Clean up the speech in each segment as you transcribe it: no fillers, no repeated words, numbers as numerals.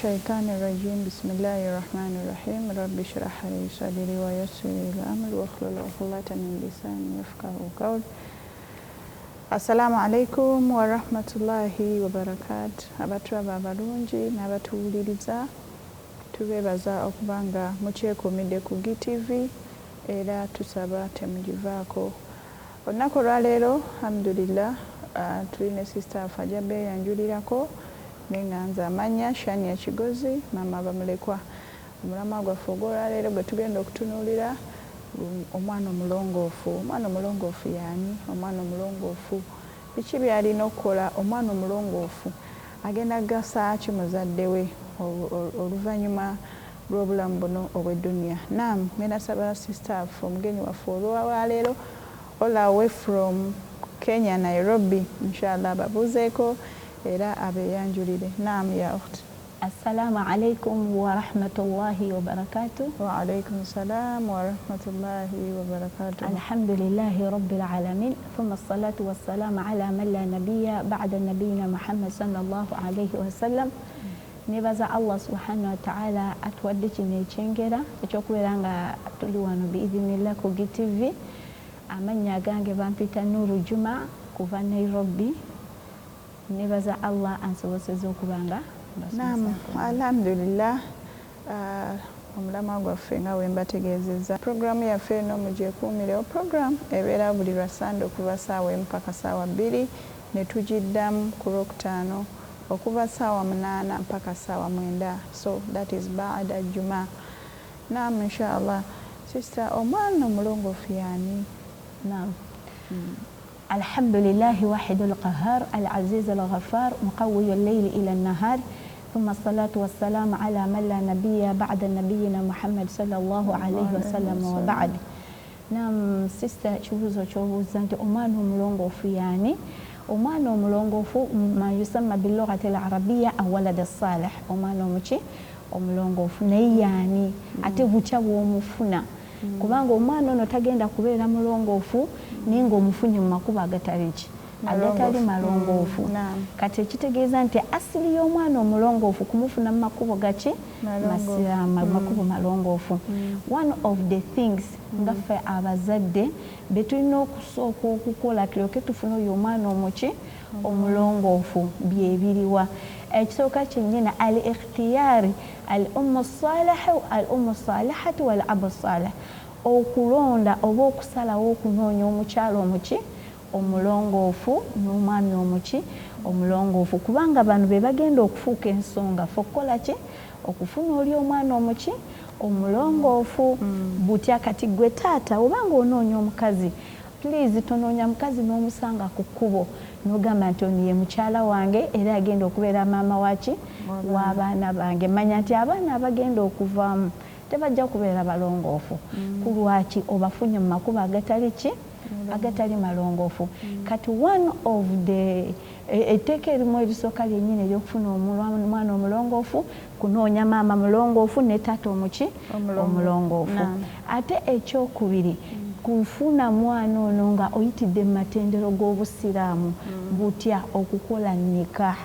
shaitani rajim. Bismillahi rahmani rahim. Rabbi shrah li sadri wa yassir li amri wahlul uqdatan min lisani yafqahu qawli. Assalamu alaikum warahmatullahi wabarakatu. Abatulaba abalungi n'abatuwuliriza, tubeebaza okuba nga mukyekuumidde ku GTV era tusaba temugivaako. Olunaku olwaleero, alhamdulillah, tuli ne sister waffe ajja beeyanjulirako, naye nga nze amanya Shania Kigozi, maama bamulekwa. Omulamwa gwaffe ogw'olwaleero gwe tugenda okutunuulira, omwana omulongoofu. Omwana omulongoofu yaani? Omwana omulongoofu biki by'alina okukola? Omwana omulongoofu agenda kugasa ki muzadde we oluvannyuma lw'obulamu buno obw'edduniya? Naam, ngenda saba sister waffe, omugenyi waffe olwaleero, all away from Kenya, Nairobi, inshallah ababuuzeeko era abeeyanjulire. Naam, ya ukhti. Assalamu alaikum warahmatullahi wabarakatuh. Wa alaikum salam warahmatullahi wabarakatuh. Alhamdulillahi rabbil alamin, thumma salatu wassalamu ala man la nabiyya ba'da nabiyina Muhammad sallallahu alaihi wasallam. Nebaza Allah subhanahu wa ta'ala atuwadde kino ekyengera ekyokubeera nga tuli wano biidhinillah ku GTV. Amannya agange bampita Nuru Juma kuva Nairobi. Nebaza Allah ansobosezza okuba nga. Naam, alhamdulillah. Omulamwa gwaffe nga bwe mbategeezezza, puroguramu yaffe eno mugyekuumirewo. Puroguramu ebeera buli lwa Sande okuva 1:00 mpaka 2:00, ne tugiddamu ku Lwokutaano okuva 8:00 mpaka 9:00. So that is baada Juma. Naam, inshallah. Sister, omwana omulongoofu yaani? Naam. Alhamdulillahi wahidul qahhar al-aziz al-ghaffar muqawwiyu al-layli ila an-nahar, thumma salatu wassalamu ala man la nabiyya ba'da nabiyyina Muhammad sallallahu alayhi wasallam wa ba'd. Naam, sister, kibuuzo ky'obuuza nti omwana omulongoofu yaani? Omwana omulongoofu ma yusamma bilughati al-arabiyya awalad as-salih, omwana omuki omulongoofu. Naye yaani? Ate butya bw'omufuna? Kubanga omwana ono tagenda kubeera mulongoofu naye ng'omufunye mu makubo agatali ki, agatali malongoofu. Kati ekitegeeza nti asili y'omwana omulongoofu kumufuna mu makubo gaki, makubo malongoofu. One of the things nga ffe abazadde be tulina okusooka okukola tulyoke tufune oyo omwana omuki omulongoofu byebiriwa. Ekisooka kyennyini, al ikhtiyari al ummu salihu al ummu salihatu wal abu salih, okulonda oba okusalawo okunoonya omukyala omuki omulongoofu n'omwami omuki omulongoofu, kubanga bano be bagenda okufuuka ensonga fe okukola ki, okufuna oli omwana omuki omulongoofu. Butya kati gwe taata obanga onoonya omukazi, please tonoonya mukazi n'omusanga ku kkubo n'ogamba nti ono ye mukyala wange era agenda okubeera maama waki w'abaana bange. Manya nti abaana abagenda okuvaamu tebajja kubeera balongoofu. Ku lwaki? Obafunye mu makubo agatali ki, agatali malongoofu. Kati one of the etteeka erimu erisooka lyennyini eryokufuna omwana omulongoofu, kunoonya maama mulongoofu ne taata omuki omulongoofu. Ate ekyokubiri, kufuna mwana ono nga oyitidde mu matendero g'obusiraamu. Butya? Okukola nikah.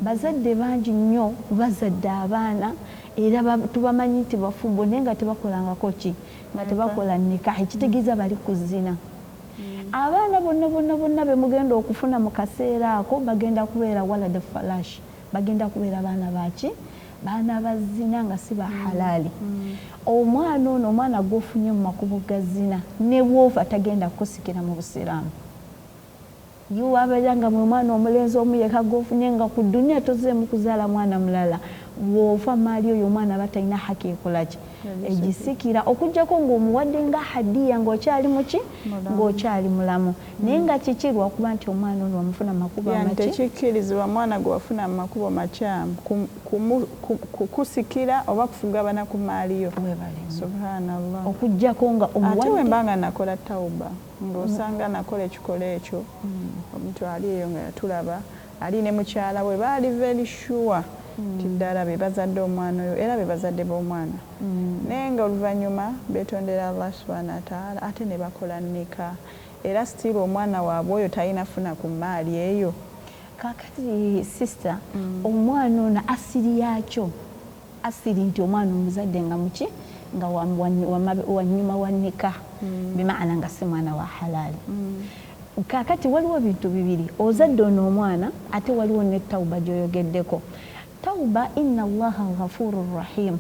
Bazadde bangi nnyo bazadde abaana era tubamanyi nti bafumbo, naye nga tebakolangako ki, nga tebakola nikah, ekitegeeza bali ku zina. Abaana bonna bonna bonna be mugenda okufuna mu kaseera ako bagenda kubeera walad falash, bagenda kubeera baana baki, baana ba zina nga si ba halaali. Omwana ono, omwana gw'ofunye mu makubo ga zina, ne bw'ofa tagenda kukusikira mu busiraamu. Yuwabeera nga mwe mwana omulenzi omu yekka gw'ofunye nga ku dduniya tozeemu kuzaala mwana mulala, bw'ofa maali oyo omwana aba talina haki ekolaki egisikira, okuggyako ng'omuwadde nga hadiya ng'okyali muki, ng'okyali mulamu. Naye nga kiki? Lwakuba nti omwana ono wamufuna mu makubo amaki. Tekikkirizibwa mwana gwe wafuna mu makubo makyamu kukusikira oba kufugabana ku maali yo. Subhanallah. Okuggyako nga omuwadde. Ate wemba nga nakola tawuba, ng'osanga nakola ekikola ekyo, omuntu ali eyo nga yatulaba ali ne mukyala we, baali very sure nti ddala be bazadde omwana oyo era be bazadde b'omwana, naye nga oluvannyuma beetondera Allah subhanahu wa ta'ala ate ne bakola nika, era still omwana waabwe oyo talina funa ku maali eyo. Kakati sister, omwana ono asiri yakyo, asiri nti omwana omuzadde nga muki, nga wanyuma wa nikah, bimaana nga si mwana wa halali. Kakati waliwo ebintu bibiri, ozadde ono omwana, ate waliwo ne tauba gy'oyogeddeko. Tauba, inna Allaha ghafurur rahim.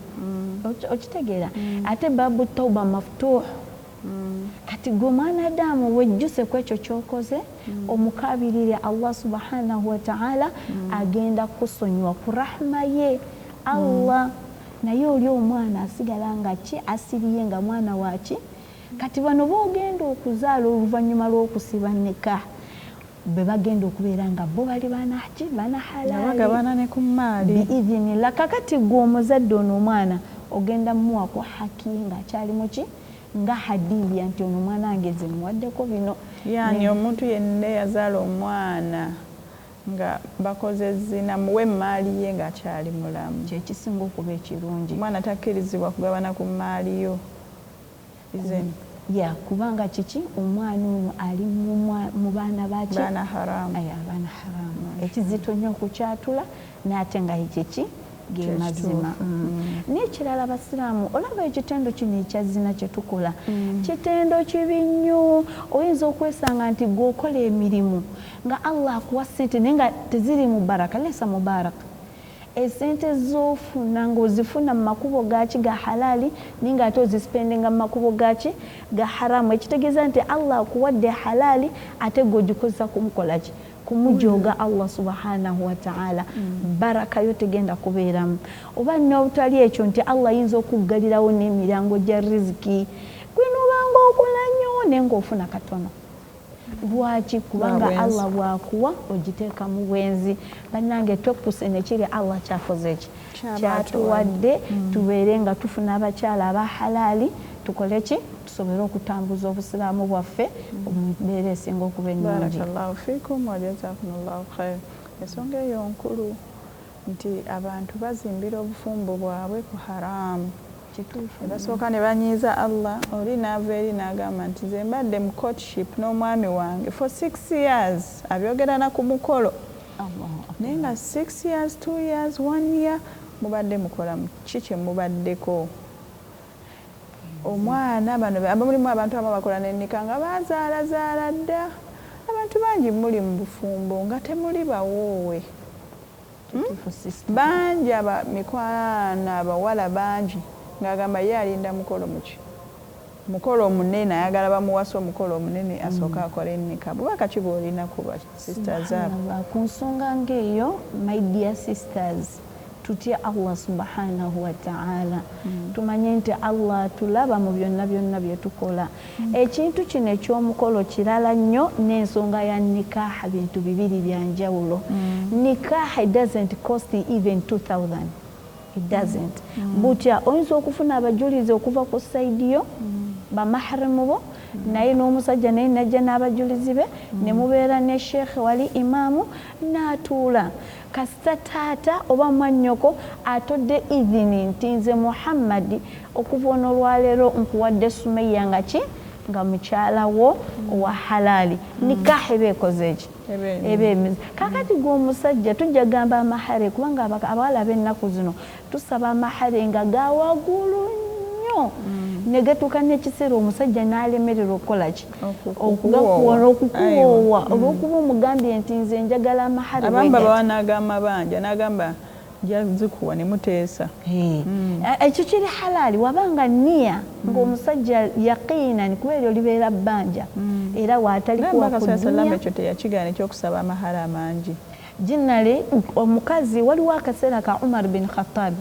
Okitegeera? Ate babu tauba maftuh. Kati gwe omwana Adamu wejjuse ku ekyo ky'okoze, omukabirire Allah subhanahu wa ta'ala, agenda kusonyiwa ku rahma ye Allah. Naye oli omwana asigala nga ki, asiriye nga mwana waki. Kati bano boogenda okuzaala oluvannyuma lw'okusiba nikah, be bagenda okubeera nga bo bali banaki, bana halali, bagabana ne ku mmaali biidhinillah. Kakati gwe omuzadde ono omwana ogenda muwako haki ng'akyali muki, nga hadiya nti ono omwana wange nze muwaddeko bino. Yani omuntu yenna yazaala omwana nga bakoze zina, muwe emmaali ye ng'akyali mulamu. Kyekisinga okuba ekirungi. Omwana takkirizibwa kugabana ku mmaali yo. Ya, kubanga kiki, omwana ono ali mu baana baki, baana haramu. Abaana haramu, ekizito nnyo okukyatula, n'ate nga kiki, ge mazima. N'ekirala, abasiraamu, olaba ekitendo kino ekya zina kye tukola, kitendo kibi nnyo. Oyinza okwesanga nti gweokola emirimu nga Allah akuwa ssente, naye nga teziri mu baraka, lesa mubaraka. Esente z'ofuna ng'ozifuna mu makubo gaki, ga halali, naye nga ate ozisipendinga mu makubo gaki, ga haramu. Ekitegeeza nti Allah akuwadde halali, ate gweogikozesa kumukolaki, kumujooga Allah subhanahu wataala. Baraka yo tegenda kubeeramu. Oba n'obutali ekyo, nti Allah ayinza okuggalirawo n'emiryango gya riziki, gwenobanga okola nnyo naye ng'ofuna katono. Lwaki? Kubanga Allah bwakuwa ogiteeka mu bwenzi. Bannange, twekkuse nekiri Allah kyakoze eki, kyatuwadde, tubeere nga tufuna abakyala aba halaali, tukole ki, tusobole okutambuza obusiraamu bwaffe mu mbeera esinga okuba ennungi. Barakallahu fikum wa jazakumullahu khair. Ensonga eyo nkulu, nti abantu bazimbira obufumbo bwabwe ku haramu. Kituufu. Basooka ne banyiiza Allah, oli n'ava eri n'agamba nti nze mbadde mu courtship n'omwami wange for 6 years, abyogera na ku mukolo, naye nga 6 years, 2 years, one year, mubadde mukola ki kye mubaddeko? Omwana bano mulimu abantu abamu bakola nenika nga bazaalazaala dda. Abantu bangi muli mu bufumbo nga temuli bawoowe. Bangi aba mikwano, abawala bangi ng'agamba ye alinda mukolo muki, mukolo omunene, ayagala bamuwasa omukolo omunene, asooke akole ennika. Bubaka ki bw'olina ku ba sisters abo? Ku nsonga ng'eyo, my dear sisters, tutya Allah subhanahu wataala. Tumanye nti Allah tulaba mu byonna byonna bye tukola. Ekintu kino eky'omukolo kirala nnyo n'ensonga ya nikaha, bintu bibiri byanjawulo. Nikaha doesn't cost even 2000, it doesn't. Butya oyinza okufuna abajulizi okuva ku side yo, bamaharimu bo, naye n'omusajja naye najja n'abajulizi be, ne mubeera ne sheekhe wali imaamu n'atuula. Kasita taata oba mwannyoko atodde idhini nti nze Muhammadi okuva ono olwaleero nkuwadde Sumeya nga ki, nga mukyala wo owa halaali, nikaha eba ekoze eki, eba emizi. Kakati gwe omusajja tujja gamba amahare, kubanga abawala ab'ennaku zino tusaba amahare nga gawaggulu nnyo, ne gatuuka n'ekiseera omusajja n'alemererwa okukola ki, okukuwoowa, olw'okuba omugambye nti nze njagala amahare. Abamu babawa n'agamabanja, n'agamba jazikuwa ne muteesa. Ekyo kiri halaali wabanga niya ng'omusajja yaqiinan, kuba eryo libeera bbanja era waatali kuwa ku dunya. Ekyo teyakigaana, ekyokusaba amahare amangi. Jinale omukazi, waliwo akaseera ka Umar bin Khattabi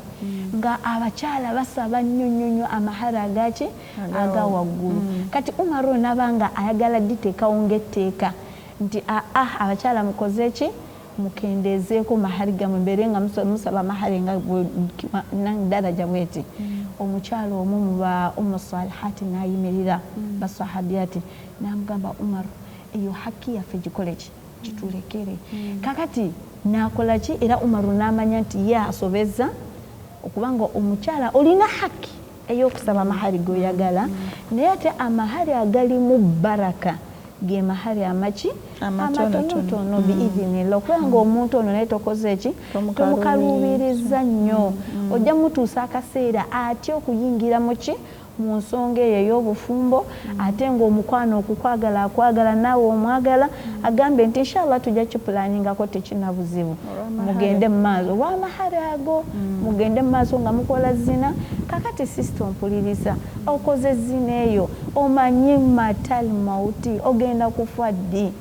nga abakyala basaba nnyo nnyo nnyo amahare agaki, aga waggulu. Kati Umar oyo nabanga ayagala diteekawo ng'etteeka nti aa, abakyala mukoze ki, mukendeezeeko mahari gammwe, mbeere nga musaba mahari nga daraja bweti. Omukyala omu mu ba umu salihati n'ayimirira, basahabiyati, n'amugamba, "Umar, eyo haki yaffe, gikole ki, kitulekere." Kakati nakola ki, era Umaru n'amanya nti ye asobeza, okubanga omukyala olina haki ey'okusaba amahari goyagala, naye ate amahari agalimu baraka ge mahari amaki. Amatonotono biidhinillah, okubanga omuntu ono naye tokoze ki, tomukaluubiriza nnyo, ojja mutuusa akaseera atya okuyingira muki mu nsonga eyo ey'obufumbo, ate ng'omukwano okukwagala akwagala naawe omwagala, agambe nti inshallah tujja kipulaaningako, tekina buzibu, mugende mu maaso olw'amahare ago, mugende mu maaso nga mukola zina. Kakati sister ompuliriza, okoze zina eyo, omanyi matal mauti, ogenda kufa ddi?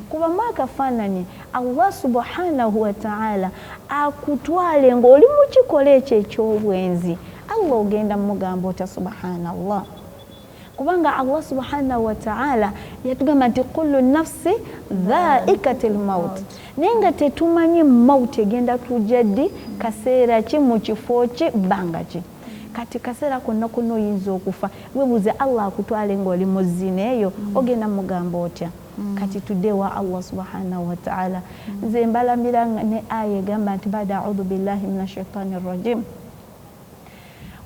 Kubamu akafaananyi Allah subhanahu wataala akutwale ng'oli mu kikola ekyo eky'obwenzi, Allah ogenda mugamba otya? Subhanallah, kubanga Allah subhanahu wataala yatugamba nti kullu nafsi dhaikatil maut, naye nga tetumanyi mauti egenda kujja ddi, kaseera ki, mu kifo ki, bbanga ki. Kati kaseera konna konna oyinza okufa, webuuze Allah akutwale ng'oli mu zina eyo, ogenda mugamba otya? Kati tudde wa Allah subhanahu wataala. Nze mbalamira ne aya egamba nti bada audhu billahi min ashaitani rrajim,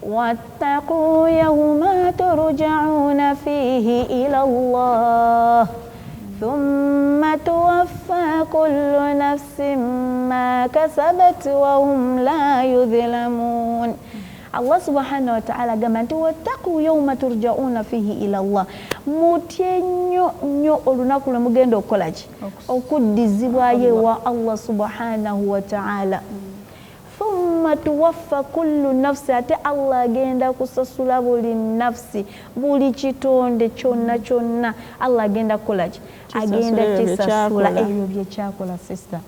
wattaquu yawma turjauna fihi ila Allah thumma tuwaffa kullu nafsin ma kasabat wahum la yudhlamun. Allah subhanahu wataala agamba nti wattaquu yawma turjauna fihi ila Allah, mutye nnyo nnyo olunaku lwe mugenda okukola ki, okuddizibwayo ewa Allah subhanahu wataala. Thumma tuwaffa kullu nafsi, ate Allah agenda kusasula buli nafsi, buli kitonde kyonna kyonna Allah agenda kukola ki, agenda kisasula ebyo byekyakola sister.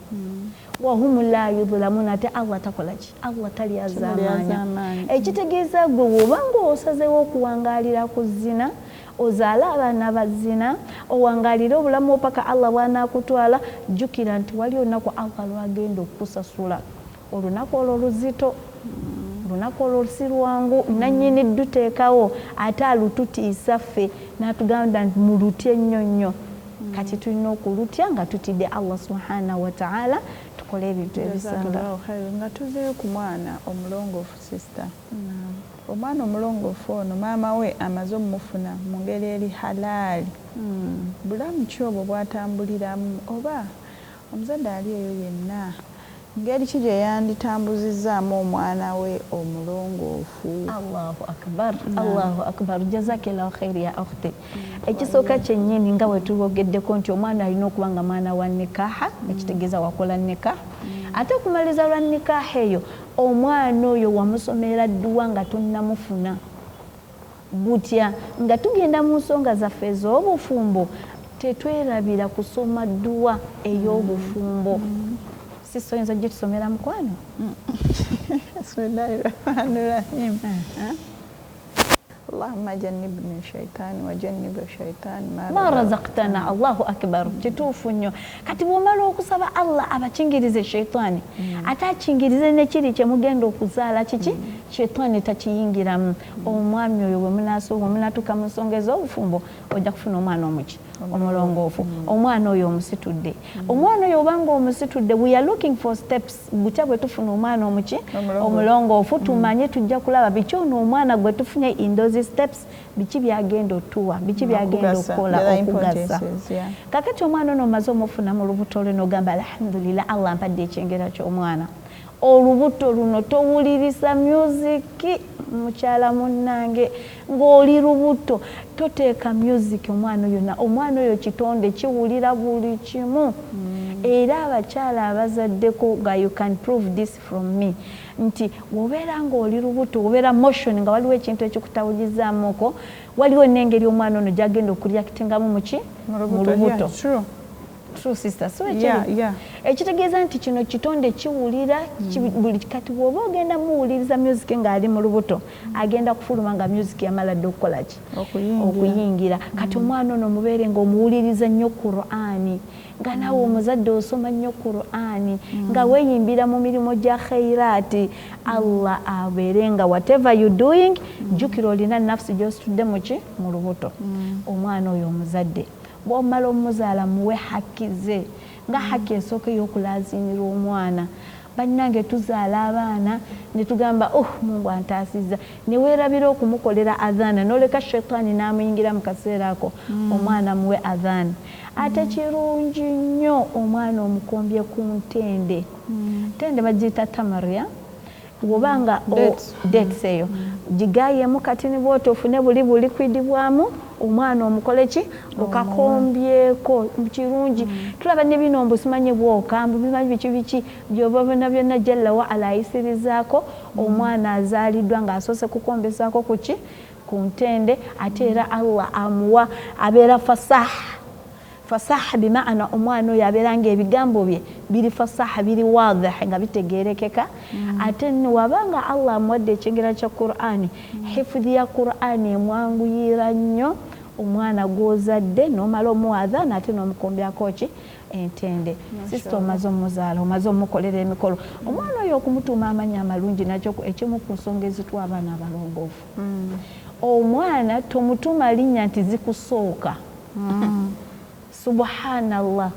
Wahumu la yudhulamuna, ate Allah takola ki, Allah talyazaamaanya. Ekitegeeza gwe wobanga osazeewo okuwangaalira ku zina, ozaale abaana ba zina, owangaalire obulamu opaka Allah bw'anaakutwala, jjukira nti wali olunaku Allah lwagenda okukusasula. Olunaku olwo luzito, olunaku olwo si lwangu, nannyini dduteekawo ate alututiisa ffe n'atugamba nti mulutye nnyo nnyo. Kati tulina okulutya nga tutidde Allah subhanahu wataala, tukole ebintu ebisanga. Nga tuzeeyo ku mwana omulongoofu sister, omwana omulongoofu ono maama we amaze omufuna mu ngeri eri halaali, bulamu ki obwo bwatambuliramu, oba omuzadde ali eyo yenna ngeri ki gye yanditambuzizaamu omwana we omulongoofu? Allahu akbar, Allahu akbar, jazakillahu khairi ya ukhti. Ekisooka kyennyini nga bwe tubogeddeko nti omwana alina okuba nga mwana wa nikaha, ekitegeeza wakola nikaha, ate okumaliza lwa nikaha eyo omwana oyo wamusomera dduwa nga tonnamufuna. Butya nga tugenda mu nsonga zaffe ez'obufumbo, tetwerabira kusoma dduwa ey'obufumbo. Sisi oyinza gitusomera mukwano? Bismillahirrahmanirrahim. Allahumma jannibni shaitani wa janniba shaitani ma razaqtana. Allahu akbar, kituufu nnyo. Kati bw'omala okusaba Allah abakingirize shaitani, ate akingirize nekiri kyemugenda okuzaala kiki, shaitani takiyingiramu. Omwami oyo bwe munatuuka mu nsonga ez'obufumbo, ojja kufuna omwana omuki, omulongoofu. Omwana oyo omusitudde, omwana oyo obanga omusitudde, we are looking for steps butya bwe tufuna omwana omuki, omulongoofu. Tumanye tujja kulaba biki ono omwana gwe tufunye in those steps, biki byagenda otuwa, biki byagenda okukola okugasa. Kakati omwana ono omaze omufuna mu lubuto lwe, n'ogamba alhamdulillah, Allah ampadde ekyengera ky'omwana. Olubuto luno towulirisa music, mukyala munnange, ng'oli lubuto toteeka music. Omwana oyo omwana oyo kitonde kiwulira buli kimu. Era abakyala abazaddeko nga you can prove this from me nti wobeera ng'oli lubuto, obeera motion nga waliwo ekintu ekikutawulizaamuko, waliwo n'engeri omwana ono gyagenda okureactingamu muki, mu lubuto. True sister? So ekitegeeza nti kino kitonde kiwulira buli. Kati bw'oba ogenda muwuliriza music ng'ali mu lubuto, agenda kufuluma nga music yamala dde okukola ki, okuyingira. Kati omwana ono mubeere ng'omuwuliriza nnyo Qur'ani, nga naawe omuzadde osoma nnyo Qur'ani, nga weeyimbira mu mirimu gya khairaati. Allah abeere nga whatever you doing, jjukira olina nafsi gy'ositudde muki, mu lubuto. Omwana oyo omuzadde bw'omala omuzaala, muwe haki ze, nga haki esooka ey'okulaazimirwa omwana. Bannange, tuzaala abaana ne tugamba, "Oh, Mungu antaasizza," ne weerabira okumukolera adhaana, n'oleka shetaani n'amuyingira mu kaseera ako. Omwana muwe adhaana. Ate kirungi nnyo omwana omukombye ku ntende. Ntende bagiyita tamaria, bwobanga dates eyo gigayemu katini bwoti, ofune buli buli kwidibwamu omwana omukole ki, okakombyeko, kirungi. Tulaba ne bino mbu simanyi bwoka, mbu bimanyi biki biki, byoba byonna byonna, jalla wa ala ayisirizaako omwana azaaliddwa ng'asoose kukombezaako kuki, ku ntende. Ate era Allah amuwa abeera fasaha. Fasaha bimaana omwana oyo abeera nga ebigambo bye biri fasaha, biri wadih, nga bitegerekeka. Ate nno wabanga Allah amuwadde ekyengera kya Qur'ani, hifudhi ya Qur'ani emwanguyira nnyo omwana gw'ozadde n'omala omuwa adhaana ate n'omukombyako ki, entende. Sister, omaze omuzaala, omaze omukolera emikolo, omwana oyo okumutuuma amannya amalungi nakyo ekimu ku nsonga ezitwa abaana abalongoofu. Omwana tomutuuma linnya nti zikusooka. Subhanallah,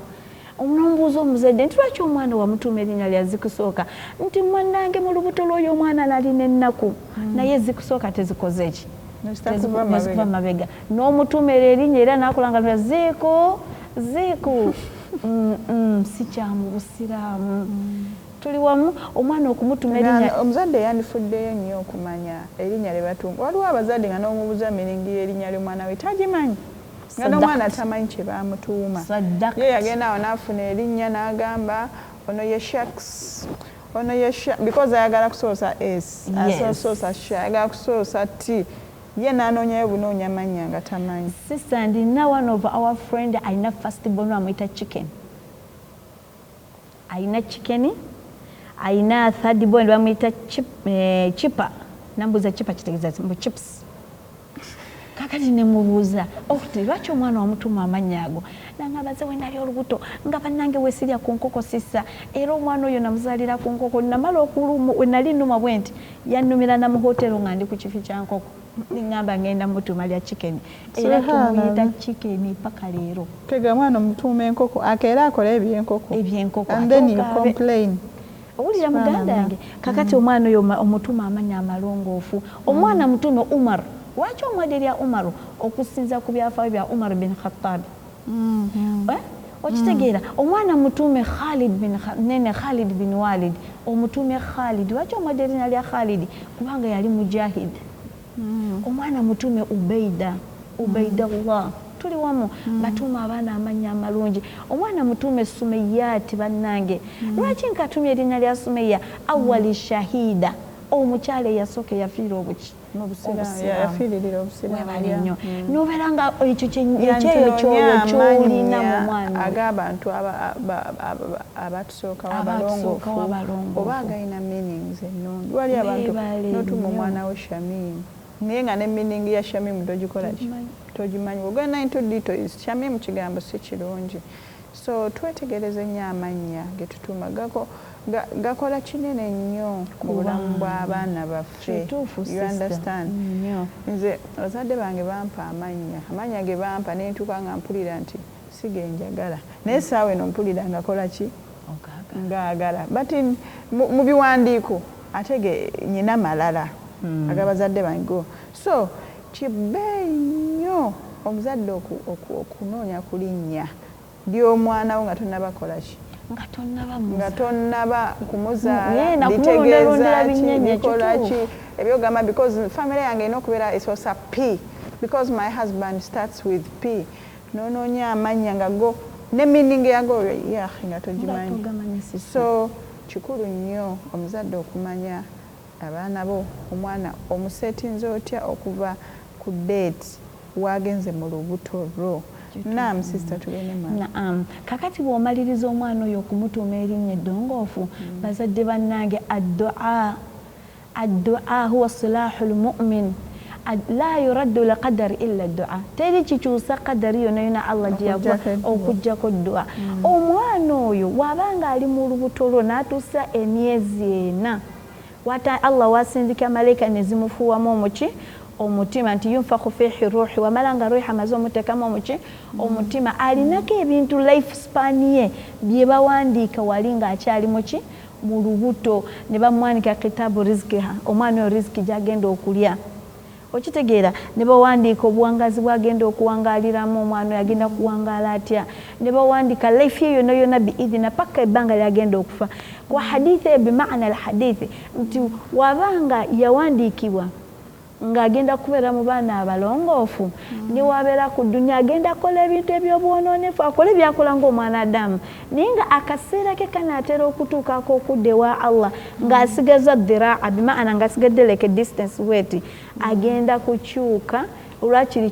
onombuuza omuzadde nti lwaki omwana wamutuuma erinnya lya zikusooka? Nti mwanange mu lubuto lw'oyo omwana nalina ennaku, naye zikusooka tezikoze ki, nezikuva mabega, n'omutuumera erinnya era nakola nga ziiku ziiku. Si kyamu busiraamu. Tuli wamu? Omwana okumutuma erinnya, omuzadde yandifuddeyo nnyo okumanya erinnya lye batuuma. Waliwo abazadde nga n'omubuuza meaning y'erinnya ly'omwana we tagimanyi, nga n'omwana tamanyi kye bamutuuma. Ye yagenda awo n'afuna erinnya n'agamba ono ye shaks, ono ye sha, because ayagala kusoosa s, asoosa sh, ayagala kusoosa t, ye n'anoonyayo bunoonya mannya nga tamanyi. Sister, ndina one of our friend alina first born amuyita Chicken. Alina Chicken, alina third born bamuyita Chipa. Nambuuza, "Chipa kitegeeza mbu chips?" Kakati nemubuuza, "Okti lwaki omwana wamutuuma amannya ago?" Nangamba, "Ze wenali olubuto nga bannange wesirya ku nkoko sissa, era omwana oyo namuzaalira ku nkoko. Namala okuluma, wenali nnuma bwe nti yannumira na mu hotero nga ndi ku kifi kya nkoko, niŋŋamba ngenda mutuuma lya Chicken." Era tumuyita Chicken paka leero. Tega mwana omutuuma enkoko, akeera akola ebyenkoko. Ebyenkoko. And then you complain. Owulira muganda yange? Kakati omwana oyo omutuuma amannya amalongoofu. Omwana mutuume Umar. Lwaki omwadde lya Umaru? Okusinza ku byafaayo bya Umar bin Khattab. Eh? Okitegeera? Omwana mutuume Khalid bin nene, Khalid bin Walid. Omutuume Khalid. Lwaki omwadde erinnya lya Khalid? Kubanga yali mujahid. Omwana mutuume Ubaida, Ubaidallah. Tuli wamu? Batuuma abaana amannya amalungi. Omwana mutuume Sumeyaati. Bannange, lwaki nkatumya erinnya lya Sumeya? Awali shahida, omukyala eyasooka eyafiira obuki, yafiiririra obusiraamu. Webale nnyo. Nobeera nga ekyo ekyeyo kyoyo kyolina mu mwana oyo. Ag'abantu abatusookawo abatusookawo abalongoofu abalongoofu. Oba agalina meanings ennungi. Wali abantu Weebale n'otuma nnyo. Omwana we Shamim, naye nga ne meaning ya Shamim togikola ki, togimanyi. Ogenda into details, Shamim kigambo si kirungi. So twetegereze nnyo amannya ge tutuuma, gakola kinene nnyo mu bulamu bw'abaana baffe. Kituufu, You sister. understand? Nnyo. Nze bazadde bange bampa amannya, amannya ge bampa nentuuka nga mpulira nti si ge njagala, naye essaawa eno mpulira nga kola ki, ngaagala. But mu biwandiiko ate ge nyina malala ag'abazadde bange go. So kibbeeyi nnyo omuzadde okunoonya ku linnya ly'omwana wo nga tonnabakola ki, nga tonnaba nga tonnaba kumuzaala. Ye, na Litegeeza kumulondalondera ki, binyenye, likola ki, kituufu. Ebyogamba because family yange erina okubeera esoosa P, because my husband starts with P, nonoonya amannya nga go ne meaning yago yahi nga togimanyi. Togamanyi, sister. So kikulu nnyo omuzadde okumanya abaana bo, omwana omusetinze otya okuva ku date wagenze mu lubuto lwo. Naam sister, tugende maaso. Naam. Kakati bw'omaliriza omwana oyo okumutuuma erinnya eddongoofu, bazadde bannange, addua. Addua huwa silahu lmumin, la yuraddu lqadar illa ddua. Teri kikyusa qadari yonna yonna Allah gye yakuwa Okuggyako edduwa. Okuggyako ddua. Omwana oyo bw'abanga ali mu lubuto lwo n'atuusa emyezi 4, wata Allah wasindika malayika ne zimufuuwamu omuki, omutima, nti yunfaku fihi ruhi. Wamala nga ruhi amaze omuteekamu omuki, omutima, alinako ebintu life span ye bye bawandiika wali ng'akyali muki, Mu lubuto ne bamwanika kitabu rizkiha, omwana oyo riziki gyagenda okulya, okitegeera? Ne bawandiika obuwangazi bwagenda okuwangaaliramu, omwana oyo agenda kuwangaala atya, ne bawandiika life ye yonna yonna biidhina paka ebbanga lyagenda okufa. Kwa hadithi eyo, bimaana alhadithi nti wabanga yawandiikibwa ng'agenda kubeera mu baana abalongoofu, ne wabeera ku duniya agenda kukola ebintu eby'obwononefu, akole byakola ng'omwana Adamu, naye nga akaseera ke kanaatera okutuukako okudda ewa Allah, ng'asigaza dhiraa, bimaana ng'asigadde like distance weti, agenda kukyuka olwakiri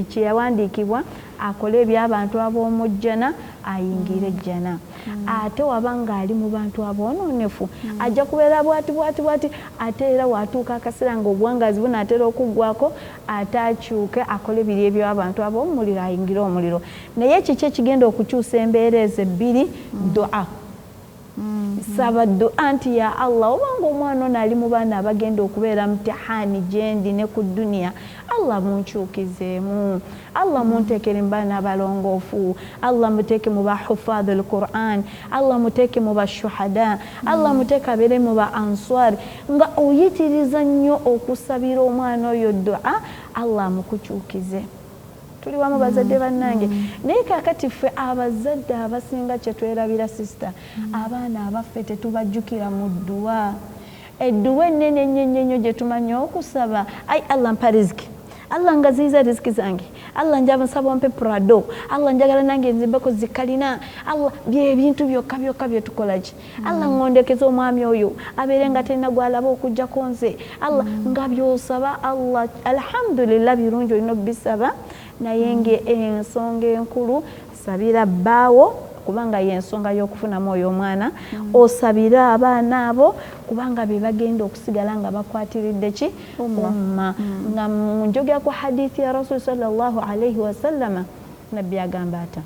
kyeyawandiikibwa, akole ebyabantu ab'omujjana, ayingire ejjana. Ate waba ng'ali mu bantu aboononefu, ajja kubeera bwati bwati bwati, ate era watuuka akaseera nga obuwangazi bunaatera okuggwako, ate akyuke akole biri ebyabantu ab'omuliro, ayingire omuliro. Naye kiki ekigenda okukyusa embeera ezo ebbiri? Dua. Saba dua nti, ya Allah, obanga omwana ono ali mu baana abagenda okubeera mutihani gyendi ne ku duniya, Allah munkyukizeemu, Allah munteekere mu baana abalongoofu, Allah muteeke mu bahufadhu lquran, Allah muteeke mu bashuhada, Allah muteeke abeere mu ba answar. Nga oyitiriza nnyo okusabira omwana oyo dua, Allah amukukyukize. Tuli wamu, bazadde bannange? Naye kakati ffe abazadde abasinga kyetwerabira, sister, abaana abaffe tetubajjukira mu dduwa. Edduwa ennene ennyo ennyo ennyo gye tumanyi okusaba, ai Allah mpa riziki, Allah ngaziyiza riziki zange, Allah njaba nsaba ompe Prado, Allah njagala nange nzimbeko zikalina, Allah, byebintu byokka byokka byetukola ki? Allah ŋŋondekeza omwami oyo abeere nga talina gwalaba okugjako nze, Allah. Nga byosaba Allah, alhamdulillah, birungi, olina okubisaba, naye nga ensonga enkulu, sabira bbaawo, kubanga yensonga y'okufunamu oyo omwana. Osabire abaana abo, kubanga be bagenda okusigala nga bakwatiridde ki? Umma. Nga njogera ku hadithi ya Rasuli sallallahu alaihi wasallama, nabbi agamba ata?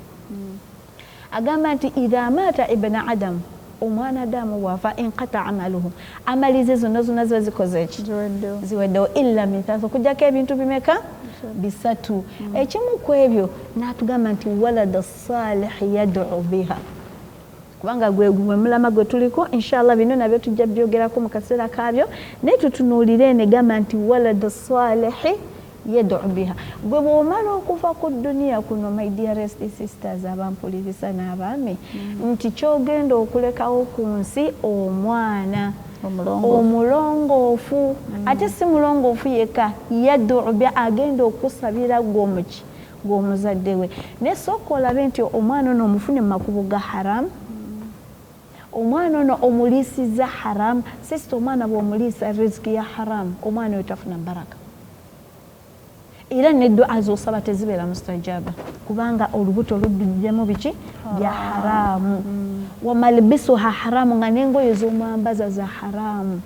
Agamba nti idha maata ibna Adamu, omwana Adamu bwafa, inqata amaluhu, amalize zonna zonna ziba zikoze eki? Ziweddewo. Illa min thalatha, okugjako ebintu bimeka? Bisatu. Ekimu ku ebyo n'atugamba nti walada salih yadu biha, kubanga gwe mulama gwe tuliko. Inshallah bino nabyo tujja byogerako mu kaseera kaabyo, naye tutunuulire eno egamba nti walada salihi yadu biha. Gwe bw'omala okuva ku duniya kuno, my dearest sisters abampulirisa n'abaami, nti kyogenda okulekawo ku nsi omwana omulongoofu, ate si mulongoofu yekka, yadu biha, agenda okusabira gwe omuki gw'omuzadde we. Naye sooka olabe nti omwana ono omufune mu makubo ga haramu, omwana ono omuliisiza haramu. Sister, omwana bw'omuliisa riziki ya haramu, omwana oyo tafuna baraka, era neddua zosaba tezibeera mustajaba, kubanga olubuto luddujjemu biki? Bya haramu. Wamalbisuha haramu, nga n'engoye z'omwambaza za haramu.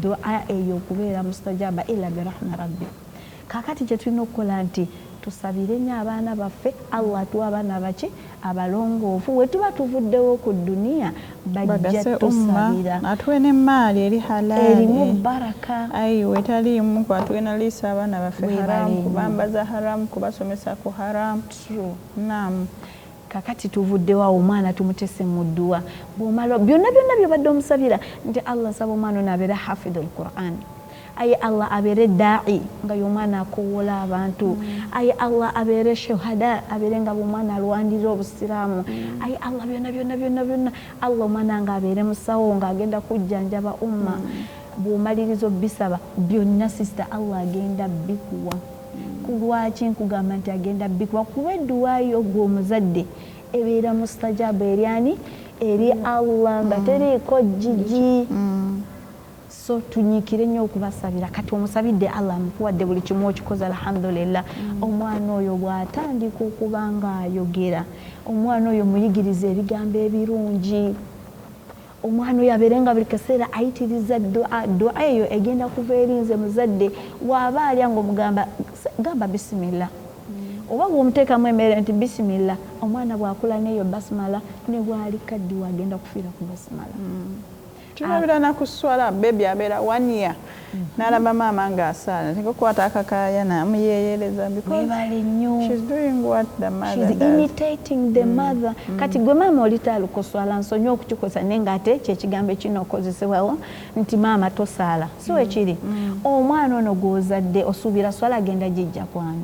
Dua eyo okubeera mustajaba, ila birahma rabbi. Kakati kyetulina okukola nti tusabire nnyo abaana baffe, Allah atuwa abaana baki? Abalongoofu. We tuba tuvuddewo ku duniya, bajja tusabira. Atuwe n'emmaali eri halaali. Erimu baraka. Ayiwe, etaliimu kwatugenda liisa abaana baffe haramu, kubambaza haramu, kubasomesa ku haramu. Naam. Kakati tuvuddewo awo, omwana tumutese mu dduwa. Bwomala byonna byonna byobadde omusabira nti Allah nsaba omwana ono abeere hafidhu lquran, aye Allah abeere daai, nga y'omwana akowoola abantu, aye Allah abeere shuhada, abeere nga bwomwana alwanirira obusiraamu, aye Allah byonna byonna byonna byonna, Allah omwana nga abeere musawo ng'agenda kujjanjaba umma. Bw'omaliriza obisaba byonna, sister, Allah agenda bikuwa. Ku lwaki nkugamba nti agenda bikuwa? Kuba edduwaayo gwe omuzadde ebeera mustajabu eri ani? Eri Allah, nga teriiko jjiji. So tunyiikire nnyo okubasabira. Kati omusabidde, Allah amukuwadde buli kimu, okikoze, alhamdulillah. Omwana oyo bw'atandika okuba ng'ayogera, omwana oyo muyigiriza ebigambo ebirungi. Omwana oyo abeere nga buli kaseera ayitiriza dua. Dua eyo egenda kuva eri nze muzadde. Waaba alya, ngaomugamba gamba bisimillah, oba bwomuteekamu emmere nti bisimillah. Omwana bw'akula neeyo basimala, ne bwali kaddiwa agenda kufiira ku basimala. Tulabira na ku swala, baby abeera 1 year n'alaba maama ng'asaala, tekukwata akakaaya n'amuyeyereza because Webale nnyo. she's doing what the mother She's does. imitating the mother. Kati gwe maama olitaala kuswala, nsonyiwa okukikosa, naye ng'ate kyekigambo ekirina okukozesebwawo nti maama tosaala, si wekiri? Omwana ono gw'ozadde osuubira swala agenda gijja kwani?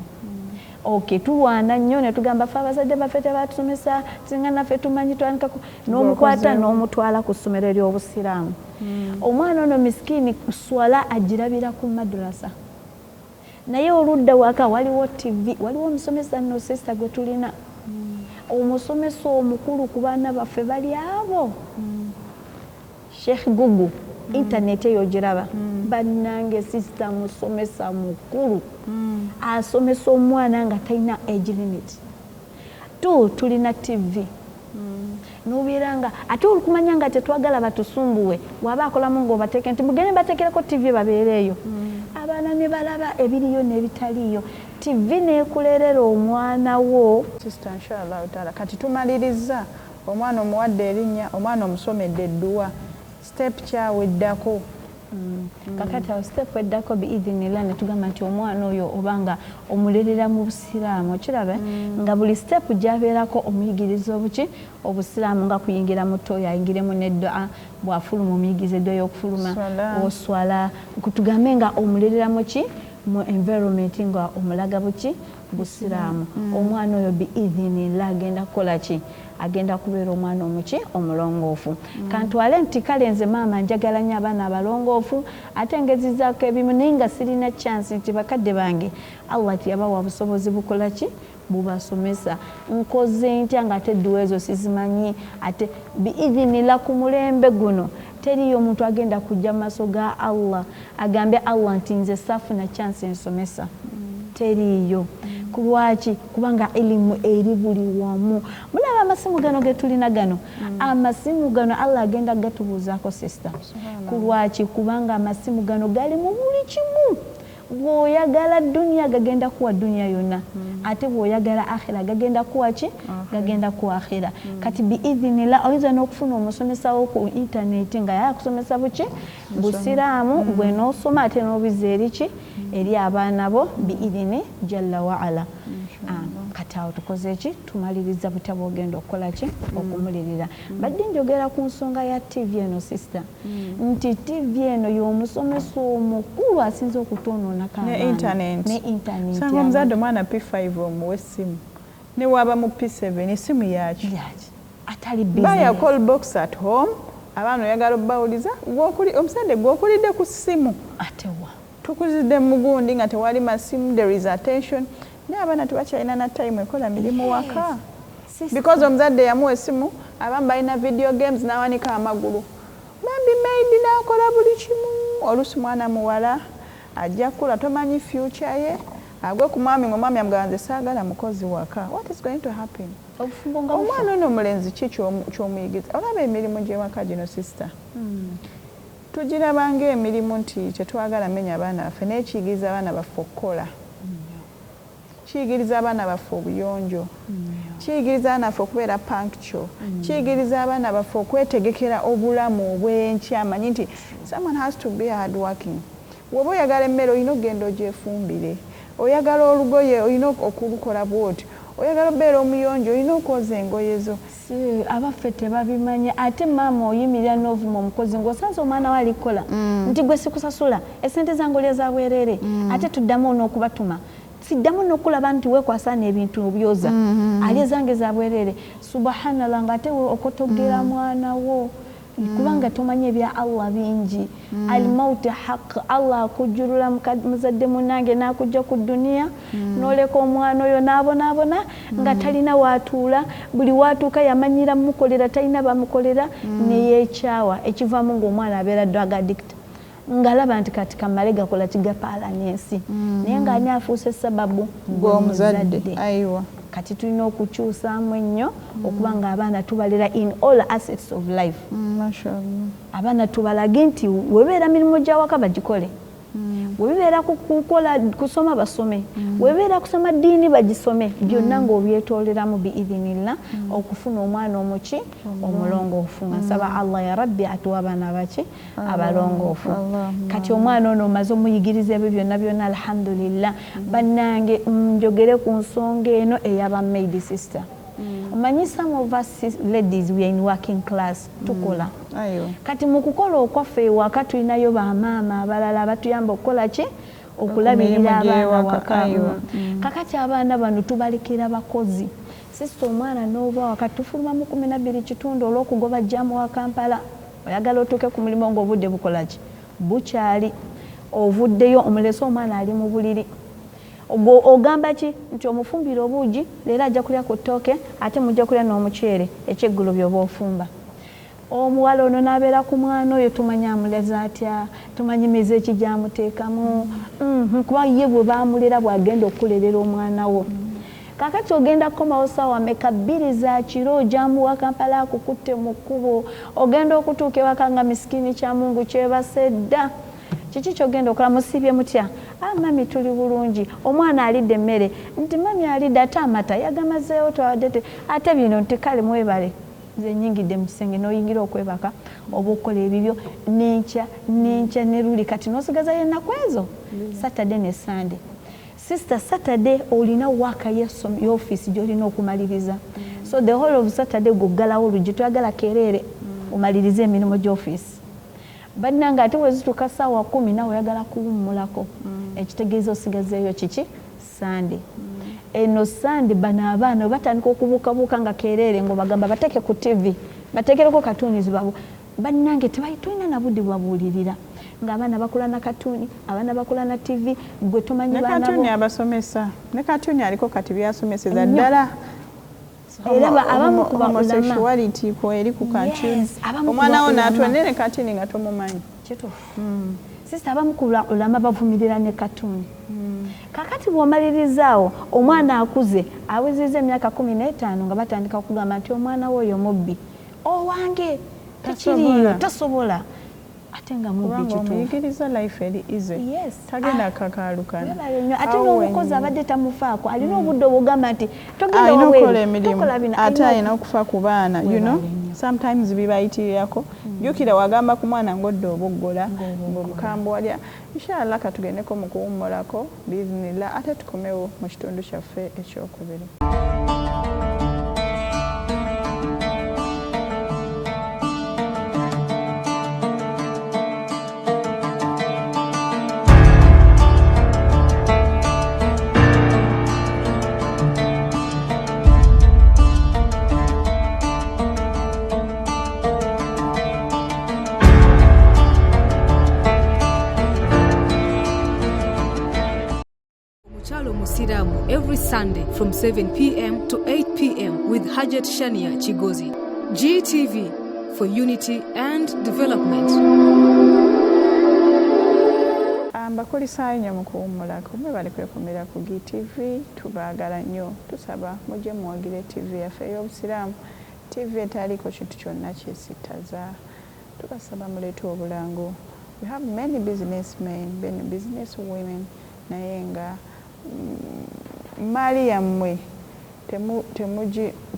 Okay, tulwana nnyo ne tugamba ffe abazadde baffe tebatusomesa, singa naffe tumanyi twandikako. N'omukwata n'omutwala ku ssomero ery'obusiraamu. Omwana ono miskiini swala agirabira ku madrasa, naye oludda waka waliwo TV, waliwo omusomesa nno sister gwe tulina, omusomesa omukulu ku baana baffe bali abo, Sheikh Gugu. Internet eyo giraba, bannange, sister musomesa mukulu, asomesa omwana nga talina age limit. Tu tulina TV, nobeera nga ate olukumanya nga tetwagala batusumbuwe, waba akolamu ngaobateeke nti mugende bateekereko TV babeere eyo, abaana ne balaba ebiriyo n'ebitaliiyo, TV nekulerera omwana wo. Sister, inshallah taala, kati tumaliriza, omwana omuwadde erinnya, omwana omusomedde edduwa, step kyaweddako? Kakati awo step eddako biidhinillah netugamba nti omwana oyo obanga omulerera mu busiraamu, okiraba nga buli step gyabeerako omuyigiriza obuki? Obusiraamu. Nga kuyingira mu toilet, ayingiremu neddua, bwafuluma omuyigiriza eddua y'okufuluma, oswala. Tugambe nga omulerera muki? Mu environment nga omulaga buki? Busiraamu. Omwana oyo biidhinillah agenda kukola ki? Agenda kubeera omwana omuki? Omulongoofu. Kantwale nti kale nze maama njagala nnyo abaana abalongoofu, ate ngezizaako ebimu, naye nga sirina chance nti bakadde bange Allah tiyabawa busobozi bukola ki? Bubasomesa. Nkoze ntya nga ate edduwa ezo sizimanyi? Ate biidhinillah ku mulembe guno teriyo omuntu agenda kujja mu maaso ga Allah agambe Allah nti nze saafuna chance ensomesa. Teriiyo. Kulwaki? Kubanga ilimu eri buli wamu. Mulaba amasimu gano getulina gano, amasimu gano Allah agenda gatubuuzaako, sister. Kulwaki? Kubanga amasimu gano gali mu buli kimu. Bw'oyagala duniya gagenda kuwa duniya yonna, ate bw'oyagala akhira gagenda kuwa ki? Gagenda kuwa akhira. Kati biidhinillah oyinza n'okufuna omusomesawo ku intaneti nga yaye akusomesa buki? Busiraamu. Gwe n'osoma ate n'obiza eri ki? Eri abaana bo, biidhini jalla waala. Kati awo tukoze ki? Tumaliriza butya bwogenda okukola ki? Okumulirira. Badde njogera ku nsonga ya TV eno, sister, nti TV eno y'omusomesa omukulu asinza okutwonoonako Ne internet. Ne internet. Sanga omuzadde omwana P5 omuwa essimu, ne waba mu P7 essimu yaki? Yaki? Atali Buy a call box at home. Abaana oyagala obbawuliza, omusajja gwokulidde ku ssimu. Ate wa? Tukuzidde mugundi nga tewali masimu, there is attention, naye abaana tebakyalina na time ekola mirimu waka because omuzadde yamuwa essimu. Abamu balina video games, n'awanika amagulu, bambi maid n'akola buli kimu. Oluusi mwana muwala ajja kukula, tomanyi future ye, agwe ku mwami, ngaomwami amugamba nze saagala mukozi waka. What is going to happen? Obufumbo nga bufa. Omwana ono omulenzi ki ky'omuyigiza? Olaba emirimu gy'ewaka gino, sister, tugiraba ng'emirimu nti tetwagala menya abaana baffe, naye kiyigiriza abaana baffe okukola, kiyigiriza abaana baffe obuyonjo, kiyigiriza abaana baffe okubeera punctual, kiyigiriza abaana baffe okwetegekera obulamu obw'enkya. Amanyi nti someone has to be hard working. Bw'oba oyagala emmere olina okugenda ogyefumbire, oyagala olugoye olina okulukola bwoti, oyagala obeera omuyonjo olina okwoza engoye zo. Si abaffe tebabimanyi. Ate maama oyimirira n'ovuma omukozi ng'osanze omwana we alikukola nti gwe sikusasula, esente zange olya za bwereere, ate tuddamu n'okubatuma, siddamu n'okulaba nti weekwasa n'ebintu obyoza, ali ezange za bwereere. Subhanallah, ng'ate we okotogera mwana wo kubanga tomanyi ebya Allah bingi. Almauti haq. Allah akujjulula muzadde munange n'akujja ku duniya n'oleka omwana oyo n'abonaabona nga talina waatuula. Buli waatuuka yamanyira mukolera, talina bamukolera, neyeekyawa. Ekivaamu ng'omwana abeera drug addict, ng'alaba nti kati kamale gakola kigapaala n'ensi, naye ng'ani afuuse sababu? Gwe omuzadde, aiwa. Kati tulina okukyusaamu ennyo okuba nga abaana tubalera in all aspects of life. Mashallah. Abaana tubalage nti webeera mirimu gyawaka bagikole. Bwe bibeera kukola kusoma, basome. Bwe bibeera kusoma ddiini, bagisome. Byonna ng'obyetooleramu biidhinillah okufuna omwana omuki omulongoofu. Nga nsaba Allah ya Rabbi atuwa abaana baki abalongoofu. Kati omwana ono omaze omuyigiriza ebyo byonna byonna, alhamdulillah. Bannange, njogere ku nsonga eno ey'aba maid. Sister, omanyi some of us ladies, we are in working class, tukola. Kati mu kukola okwaffe ewaka tulinayo bamaama abalala abatuyamba okukola ki? Okulabirira abaana waka. Kakati abaana bano tubalekera bakozi. Sister, omwana n'oba waka tufuluma mu 12:15 olw'okugoba jam wa Kampala, oyagala otuuke ku mulimu ng'obudde bukola ki? Bukyali. Ovuddeyo omulese omwana ali mu buliri. Ogamba ki? Nti omufumbira obuugi, leero ajja kulya ku ttooke, ate mujja kulya n'omuceere ekyeggulo by'oba ofumba. Omuwala ono n'abeera ku mwana oyo, tumanyi amuleza atya, tumanyi mize ki gyamuteekamu, kuba ye bwe bamulera bw'agenda okukulerera omwana wo. Kakati ogenda kukomawo saawa meka? 2 za kiro. Jam wa Kampala akukutte mu kkubo. Ogenda okutuuka ewaka nga misikini kyamungu kyebase dda. Kiki kyogenda okola? Musiibye mutya? Ah, mummy, tuli bulungi. Omwana alidde emmere? Nti mummy alidde, ate amata yagamazeewo, twawadde te ate bino. Nti kale mwebale, nze nyingidde mu kisenge. N'oyingira okwebaka oba okukola ebibyo nenkya nenkya ne luli. Kati n'osigazayo ennaku ezo, Saturday ne Sunday. Sister, Saturday olina waaka y'ofiisi gy'olina okumaliriza, so the whole of Saturday gwoggalawo oluggi, toyagala kereere, omalirize emirimu gy'ofiisi. Bannange, ate wezituuka saawa 10 naawe oyagala kuwummulako. Ekitegeeza osigazeeyo kiki? Sande. Eno Sande bano abaana bwe batandika okubuukabuuka nga kereere, ng'obagamba bateeke ku TV, bateekereko katuuni zibabo. Bannange, tulina na budde bwabuulirira ng'abaana bakula na katuuni, abaana bakula na TV, gwe tomanyi ne baana bo. Katuni abasomesa ne katuni aliko kati byasomeseza ddala. Era abamu ku ba ulama Homosexuality ko eri ku cartoon. Yes, abamu ku Omwana wo ba n'atula ulama. nene katuni nga tomumanyi. Kituufu, sister. Abamu ku ulama bavumirira ne katuuni. Kakati bw'omalirizaawo omwana akuze, awezezza emyaka 15, nga batandika okugamba nti omwana we oyo mubbi. Owange, tekiriiyo. Tasobola. Tasobola, ate nga mubbi. Kubanga Kituufu. omuyigiriza life eri easy. Tagenda kakaalukana. Webale nnyo. Ate Awo n'omukozi wennyini. abadde tamufaako, alina obudde obugamba nti togenda Alina wabweru, okukola emirimu, tokola bino. Ate alina alina okufa ku baana. Webale nnyo. Sometimes bibayitirirako. Jjukira wagamba ku mwana ng'odda oboggola, Ng'oboggola. ng'omukambwe walya. Inshallah, katugendeko mu kuwummulako biiznillah, ate tukomewo mu kitundu kyaffe ekyokubiri. Omukyala Omusiraamu every Sunday from 7 p.m. to 8 p.m. with Hajat Shania Kigozi. GTV for unity and development. Mbakulisaayo nnyo mu kuwummulako. Mwebale kwekumira ku GTV, tubaagala nnyo. Tusaba mujje muwagire TV yaffe ey'Obusiraamu, TV etaliiko kintu kyonna kyesittaza. Tubasaba muleete obulango. We have many businessmen, many business women, naye nga maali yammwe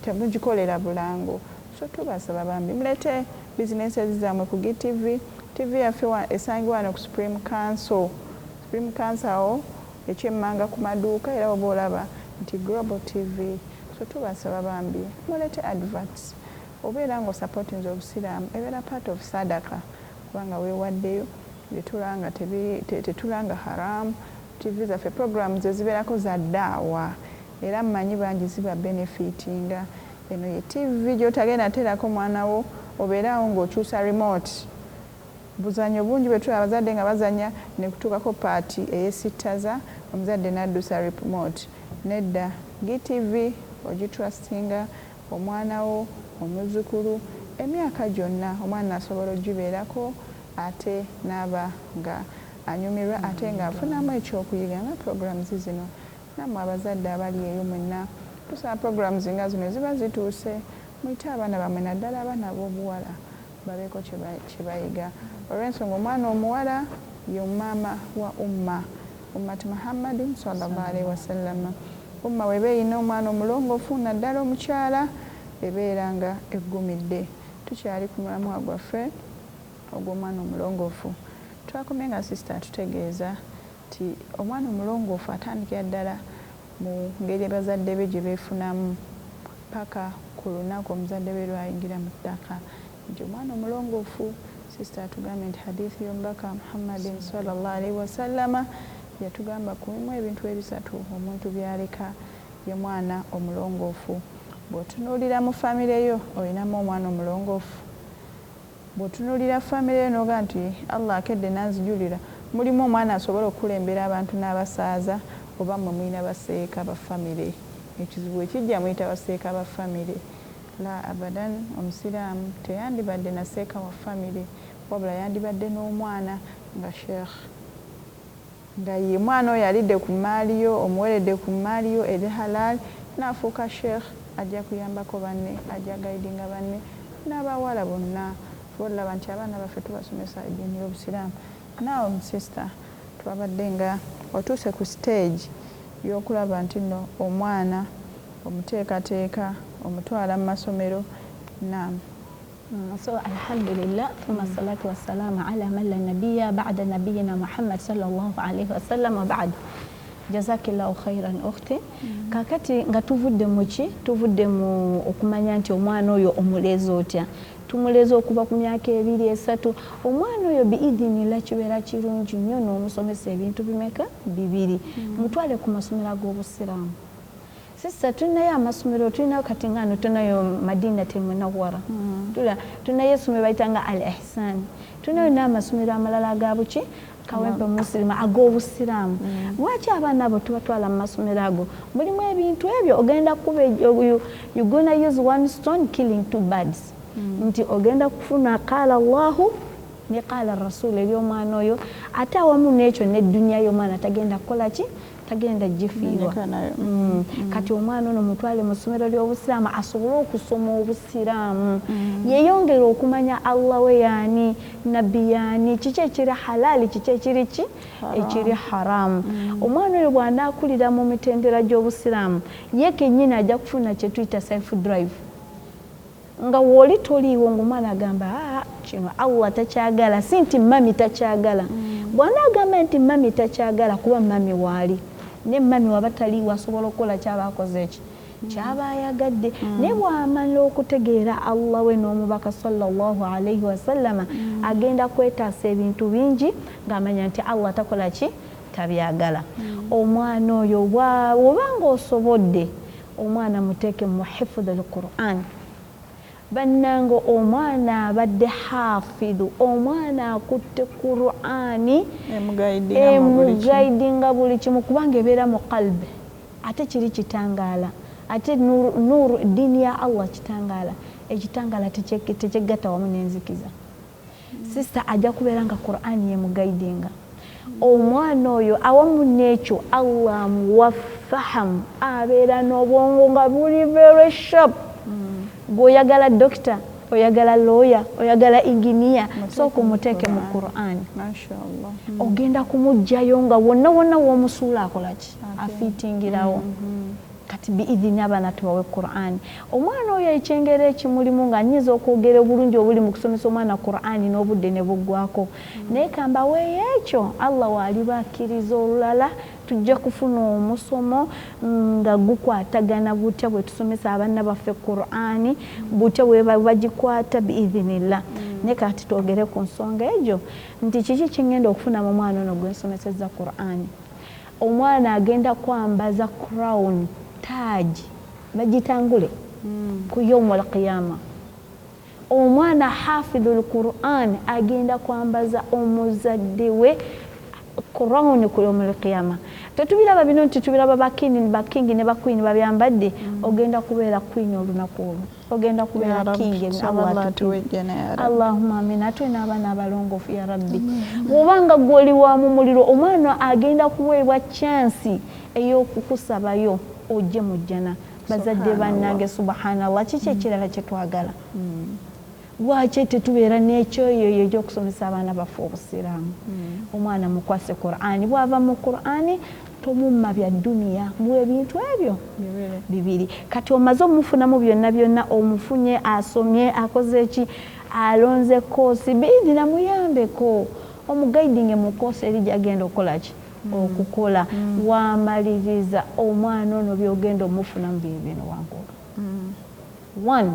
temugikolera bulango. So tubasaba bambi muleete businesses zammwe ku GTV. TV yaffe esangibwa wano ku Supreme Council, Supreme Council awo ekyemmanga ku maduuka, era oba olaba nti Global TV. So tubasaba bambi muleete adverts, obeera nga osupportinze Obusiraamu, ebeera part of sadaka, kubanga weewaddeyo. Tetulanga tetulanga haramu. TV zaffe programs ezibeerako za ddaawa, era mmanyi bangi ziba benefitinga. Eno ye TV gy'otagenda teerako mwana wo obeeraawo ng'okyusa remote. Buzanyo bungi bwe tulaba abazadde nga bazanya ne kutuukako part eyesittaza, omuzadde n'addusa remote. Nedda, GTV ogitrustinga omwana wo, omuzzukulu, emyaka gyonna omwana asobola ogibeerako ate n'aba nga anyumirwa, ate ng'afunamu ekyokuyiga nga programs zino. Nammwe abazadde abali eyo mwenna, tusaba programs nga zino ziba zituuse muyite abaana bammwe, naddala abaana ab'obuwala, babeeko kye bayiga, olw'ensonga omwana omuwala Ye maama wa umma, ummati Muhammadin sallallahu alaihi wasallam. Umma weba erina omwana omulongoofu, naddala omukyala, ebeera nga eggumidde. Tukyali ku mulamwa gwaffe ogw'omwana omulongoofu. Twakomye nga sister atutegeeza nti omwana omulongoofu atandikira ddala mu ngeri bazadde be gye beefunamu paka ku lunaku omuzadde we lwayingira mu ttaka, nti omwana omulongoofu, sister atugambye nti hadithi y'omubaka Muhammadin sallallahu alaihi wasallama yatugamba kubimu ebintu ebisatu omuntu byaleka ye mwana omulongoofu. Bw'otunuulira mu famire yo, olinamu omwana omulongoofu? Bw'otunuulira famire yo n'ogaa nti Allah akedde nanzijulira, mulimu omwana asobola okukulembera abantu n'abasaaza, oba mmwe mulina baseeka ba famire? Ekizibu ekijja, muyita baseeka ba famire. La, abadan, omusiraamu teyandibadde na seeka wa famire, wabula yandibadde n'omwana nga sheekh, nga ye mwana oyo alidde ku mmaali yo, omuweredde ku mmaali yo eri halal, n'afuuka sheekh. Ajja kuyambako banne, ajja guidinga banne n'abawala bonna. Olaba nti abaana baffe tubasomesa eddiini y'obusiraamu. Naawe sister, twabadde nga otuuse ku stage y'okulaba nti nno omwana omuteekateeka, omutwala mu masomero. Naam. So alhamdulillah, thumma salatu wassalamu ala man la nabiyya ba'da nabiyina Muhammad sallallahu alaihi wasallam wa ba'd. Jazakillahu khairan ukhti. Kakati nga tuvudde mu ki? Tuvudde mu okumanya nti omwana oyo omulezi otya. Tumuleze okuva ku myaka 2, 3. Omwana oyo biidhinillah kibeera kirungi nnyo n'omusomesa ebintu bimeka? 2. Mutwale ku masomero ag'obusiraamu. Sister, tulinayo amasomero, tulinayo kati nga ano tulinayo Madinatil Munawwara. Tulinayo essomero bayita nga Al Ihsan. Tulinayo n'amasomero amalala aga buki? Kawempe Muslim, ag'obusiraamu. Lwaki abaana abo tubatwala mu masomero ago? Mulimu ebintu ebyo ogenda kuba you gonna use one stone killing two birds. Nti ogenda kufuna qaala Allahu ne qaala Rasul eri omwana oyo, ate awamu n'ekyo n'edduniya y'omwana tagenda kukola ki? Tagenda gifiirwa. Kati omwana ono mutwale mu ssomero ly'obusiraamu asobole okusoma obusiraamu, yeeyongere okumanya Allah we yaani, nabbi yaani, kiki ekiri halaali, kiki ekiri ki ekiri haramu. Omwana oyo bw'anaakulira mu mitendera gy'obusiraamu, ye kennyini ajja kufuna kye tuyita self drive. Nga w'oli toliiwo, ng'omwana agamba, aa, kino Allah takyagala, si nti mami takyagala. Bw'anaagamba nti mami takyagala, kuba mami waali, ne mami waba taliiwo asobola okukola kyaba akoze eki kyaba ayagadde. Naye bw'amala okutegeera Allah we n'omubaka sallallahu alaihi wasallama, agenda kwetaasa ebintu bingi ng'amanya nti Allah takola ki, tabyagala. Omwana oyo obanga osobodde, omwana muteeke mu hifudhi l Quran. Bannange, omwana abadde hafidhu, omwana akutte Qur'ani, emuguidinga buli kimu, kubanga ebeera mu qalbi, ate kiri kitangaala, ate nuru ddiini ya Allah kitangaala. Ekitangaala tekyegatta wamu n'enzikiza. Sister, ajja kubeera nga Qur'ani yemuguidinga omwana oyo. Awamu n'ekyo, Allah amuwa fahamu, abeera n'obwongo nga buli very sharp. Gweoyagala dokita, oyagala lawyer, oyagala engineer, sooka omuteeke mu Qur'an. Ogenda kumugjayo nga wonna wonna w'omusuula akolaki? Afiitingirawo. Kati biidhini abaana tubawe Qur'an. Omwana oyo ekyengera ekimulimu, nga nyinza okwogera obulungi obuli mu kusomesa omwana Qur'ani n'obudde ne buggwako, naye kambaweeyo ekyo. Allah waaliba akkiriza, olulala tujja kufuna omusomo nga gukwatagana butya bwe tusomesa abaana baffe Qur'ani, butya bwe bagikwata biidhinillah. Naye kati twogere ku nsonga egyo nti kiki kingenda okufuna mu mwana ono gwe nsomesezza Qur'ani? Omwana agenda kwambaza crown, taagi bagitangule ku yaumu alqiyama. Omwana hafidhu lquran agenda kwambaza omuzadde we crown ku yaumu alqiyama. Tetubiraba bino nti tubiraba baking ne baqueen babyambadde. Ogenda kubeera queen olunaku olwo, ogenda kubeera king. Allahumma amin. Atuwe n'abaana abalongoofu ya Rabbi. Bw'obanga gwoli wa mu muliro, omwana agenda kuweebwa chance ey'okukusabayo ojje mu jjana. Bazadde bannange, subhanallah, kiki ekirala kyetwagala? Lwaki tetubeera n'ekyoyoyo ekyokusomesa abaana baffe obusiraamu? Omwana mukwase Qur'ani, bw'ava mu Qur'ani tomumma bya duniya, mu ebintu ebyo bibiri. Kati omaze omufunamu byonna byonna, omufunye, asomye, akoze ki, alonze koosi biidina, muyambeko omuguidinge mu koosi eri gyagenda okukola ki, okukola. Wamaliriza omwana ono, byogenda omufunamu bye bino waggulu. One,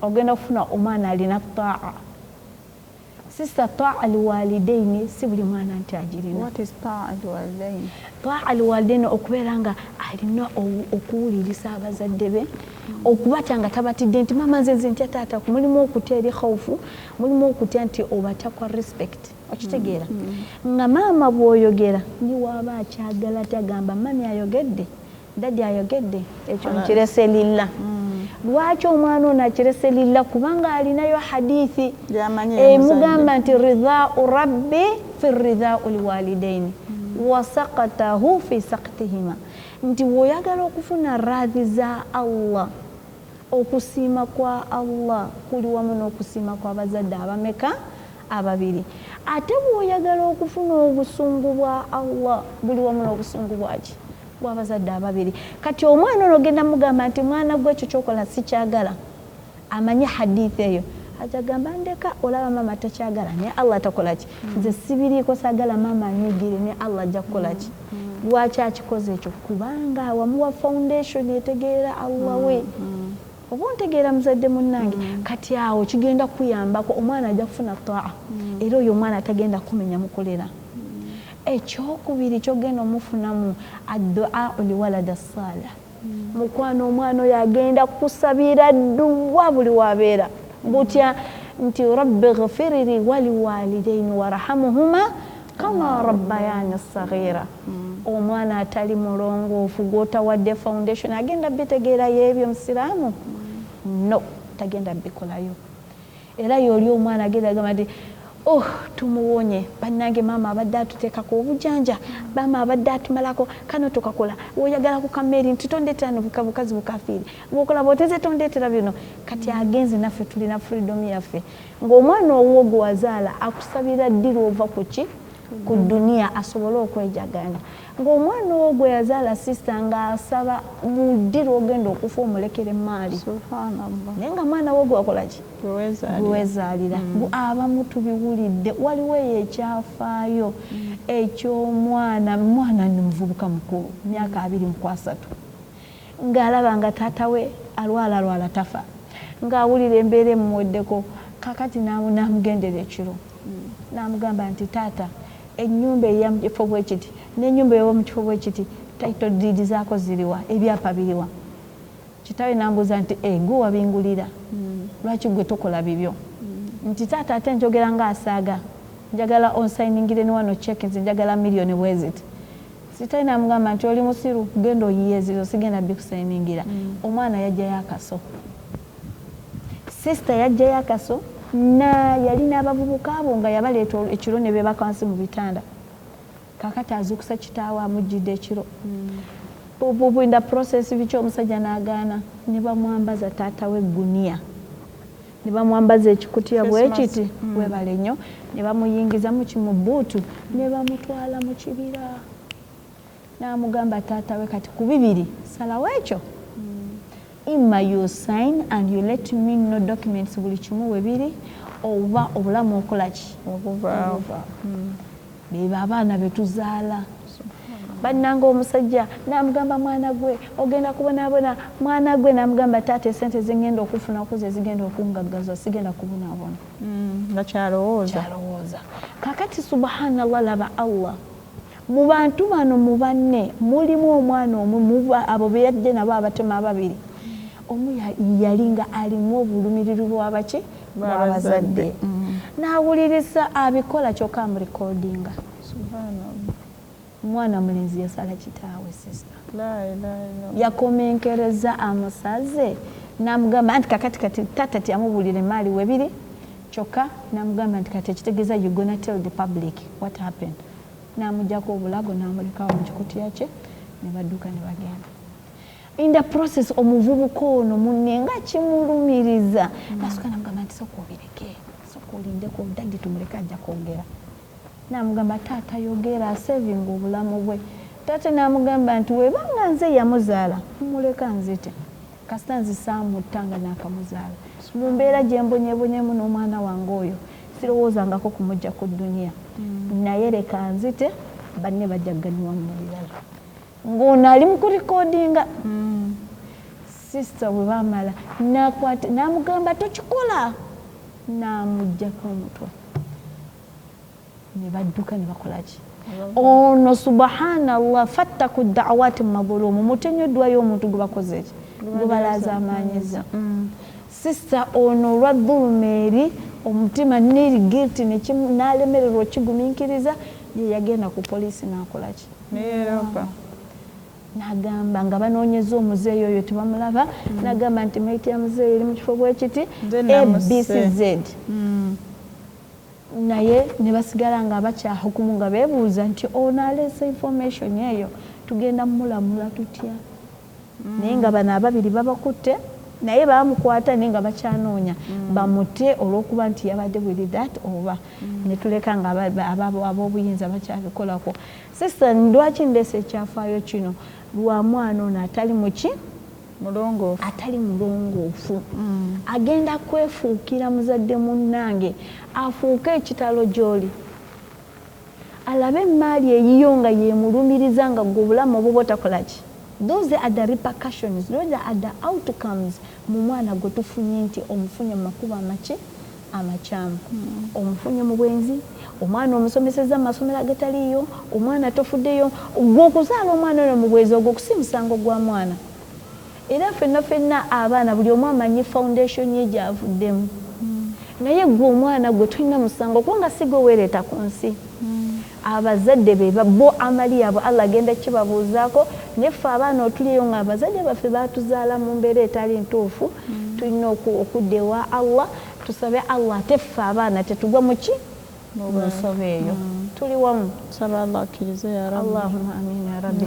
ogenda kufuna omwana alina taa. Sister, taa liwalidaini si buli mwana nti agirina. What is ta'at walidain? Taa liwalidaini okubeera nga alina okuwuliriza abazadde be, okubatya nga tabatidde nti maama nze nze ntya taata. Mulimu okutya eri khawufu, mulimu okutya nti obatya kwa respect, okitegeera? Nga maama bw'oyogera niwaaba akyagala tagamba mummy ayogedde, daddy ayogedde, ekyo nkirese lilla. Lwaki omwana ono akirese lilla? Kubanga alinayo hadithi Gy'amanyi. Emugamba nti ridhau rabbi fi ridhau liwalidaini wa sakatahu fi saktihima, nti bw'oyagala okufuna raadhi za Allah, okusiima kwa Allah kuli wamu n'okusiima kw'abazadde abameka? Ababiri. Ate bw'oyagala okufuna obusungu bwa Allah, buli wamu n'obusungu bwaki? Bw'abazadde ababiri. Kati omwana ono ogenda mugamba nti mwana gwe ekyo kyokola sikyagala, amanyi hadithi eyo, ajagamba ndeka, olaba maama takyagala, naye Allah takola ki, nze sibiriiko, saagala maama anyigire, naye Allah ajja kukola ki? Lwaki akikoze ekyo? Kubanga wamuwa foundation etegeera Allah we. Oba ontegeera, muzadde munnange? Kati awo kigenda kuyambako omwana ajja kufuna taa, era oyo omwana tagenda kumenya mukolera. Ekyokubiri kyogenda omufunamu, adduau liwalada salih. Mukwano, omwana oyo agenda kusabira dduwa buli wabeera butya nti rabbi ghfiriri waliwalidaini warhamuhuma kama rabbayani saghira. Omwana atali mulongoofu gwotawadde foundation agenda bitegeerayo ebyo musiraamu? No, tagenda bikolayo. Era yoli omwana agenda agamba nti oh, tumuwonye bannange, maama abadde atuteekako obujanja, maama abadde atumalako kano, tukakola oyagala ku kameeri nti tondeetera no bukazi bukafiiri bwokola bwoteze, tondeetera bino. Kati agenze, naffe tulina freedom yaffe. Ng'omwana owwo gwe wazaala akusabira ddi lwova ku ki, ku duniya, asobole okwejaganya. Ng'omwana owo gwe yazaala, sister, ng'asaba buddi lwogenda okufa omulekera emaali. Subhanallah. Naye nga mwana wo gwe wakola ki? Gwewezaalira. Gwewezaalira. Abamu tubiwulidde, waliwo eyo ekyafaayo eky'omwana, mwana ni muvubuka mukulu, myaka 23, ng'alaba nga taata we alwala alwala tafa, ng'awulira embeera emuweddeko. Kakati n'amugendera ekiro n'amugamba nti taata, ennyumba eya mu kifo bwe kiti n'ennyumba ewa mu kifo bwe kiti, title deed zaako ziriwa? Ebyapa biriwa? Kitaawe n'ambuuza nti e gwe wabingulira, lwaki gwe tokola bibyo? Nti taata, ate njogera ng'asaaga, njagala onsayiningire ne wano check, nze njagala miliyoni bweziti. Sitayi n'amugamba nti oli musiru, genda oyiye ezizo, sigenda bikusayiningira. Omwana yajjayo akaso, sister, yajjayo akaso na yali n'abavubuka abo nga yabaleeta ekiro ne beebaka wansi mu bitanda. Kakati azuukusa kitaawe, amugidde ekiro bubinda process biki, omusajja n'agaana, ne bamwambaza taata we guniya, ne bamwambaza ekikutiya Face bwe mask. kiti. Webale nnyo. Ne bamuyingiza mu kimu buutu ne bamutwala mu kibira. N'amugamba taata we, kati ku bibiri salawo ekyo, imma you sign and you let me know documents buli kimu we biri, oba obulamu okola ki? Obuvaawo. Beba abaana betuzaala bannanga. Omusajja n'amugamba, mwana gwe ogenda kubonaabona, mwana gwe. N'amugamba, taata, esente zengenda okufuna kuzo ezigenda okungaggaza, sigenda kubonaabona. Nga kyalowooza. Kyalowooza. Kakati subhanallah, laba Allah, mu bantu bano, mu banne mulimu omwana omu abo beyajje nabo abatema ababiri, omu yali nga alimu obulumiriri bwabaki? Bw'abazadde. Bw'abazadde. N'awuliriza abikola, kyokka amurekodinga. Subhanallah. Omwana mulenzi yasala kitaawe, sister. La ilaha illallah. Yakomenkereza amusaze n'amugamba nti kakati kati taata teyamubuulira emaali webiri, kyokka n'amugamba nti kati ekitegeeza you gonna tell the public what happened. N'amugjako obulago n'amulekawo mu kikutiya kye ne badduka ne bagenda. In the process omuvubuka ono munne nga kimulumiriza, nasooka namugamba nti sooka obireke, sooka olindeko daddy tumuleke ajja kwogera. Namugamba taata yogera, asavinga obulamu bwe. Taata namugamba nti webanga nze yamuzaala muleka nzite, kasita nze saamutta nga naakamuzaala. Mu mbeera gye mbonyebonyemu n'omwana wange oyo sirowoozangako kumujja ku dduniya, naye leka nzite banne bajja kuganyulwa mu birala. Ng'ono ali mu kurecordinga. Sister bwe baamala n'akwata n'amugamba tokikola, n'amuggyako omutwe ne badduka ne bakola ki. Ono subhanallah, fattaku da'awati madhulumu, mutye nnyo dduwa y'omuntu gwe bakoze ki, gwe balaaza amaanyiza. Sister ono olwa dhuluma eri omutima neri guilt n'alemererwa okigumiikiriza, ye yagenda ku poliisi n'akola ki, Neyeropa. N'agamba nga banoonyeza omuzeeyi oyo tebamulaba, n'agamba nti maiti ya muzeeyi eri mu kifo bwe kiti Nze namuse. ABCZ, naye ne basigala nga bakyahukumu nga beebuuza nti ono aleese information eyo tugenda mulamula tutya, naye nga bano ababiri babakutte naye bamukwata, naye nga bakyanoonya bamute olw'okuba nti yabadde with that oba ne tuleka nga ab'obuyinza bakyabikolako. Sister, lwaki ndeese ekyafaayo kino? Lwa mwana ono atali muki, Mulongoofu. Atali mulongoofu, agenda kwefuukira muzadde munnange, afuuke ekitalo gy'oli, alabe emaali eyiyo nga yemulumiriza nga gwe obulamu obwo takola ki. Those are the repercussions, those are the outcomes mu mwana gwe tufunye nti omufunye mu makubo amaki, amakyamu, omufunye mu bwenzi, omwana omusomeseza mu masomero agataliiyo, omwana tofuddeyo. Gwe okuzaala omwana ono mu bwenzi, ogwo si musango gwa mwana. Era ffenna ffenna abaana buli omu amanyi foundation ye gyavuddemu, naye gwe omwana gwe tulina musango kubanga si gwe weereeta ku nsi. Abazadde be bo amali yaabwe Allah agenda kibabuuzaako, naye ffe abaana otuliyo nga abazadde baffe batuzaala mu mbeera etali ntuufu, tulina okudda ewa Allah tusabe Allah ate ffe abaana tetugwa muki, mu nsobe eyo. Tuli wamu? Saba Allah akkirize ya Rabbi. Allahumma amin ya rabbi.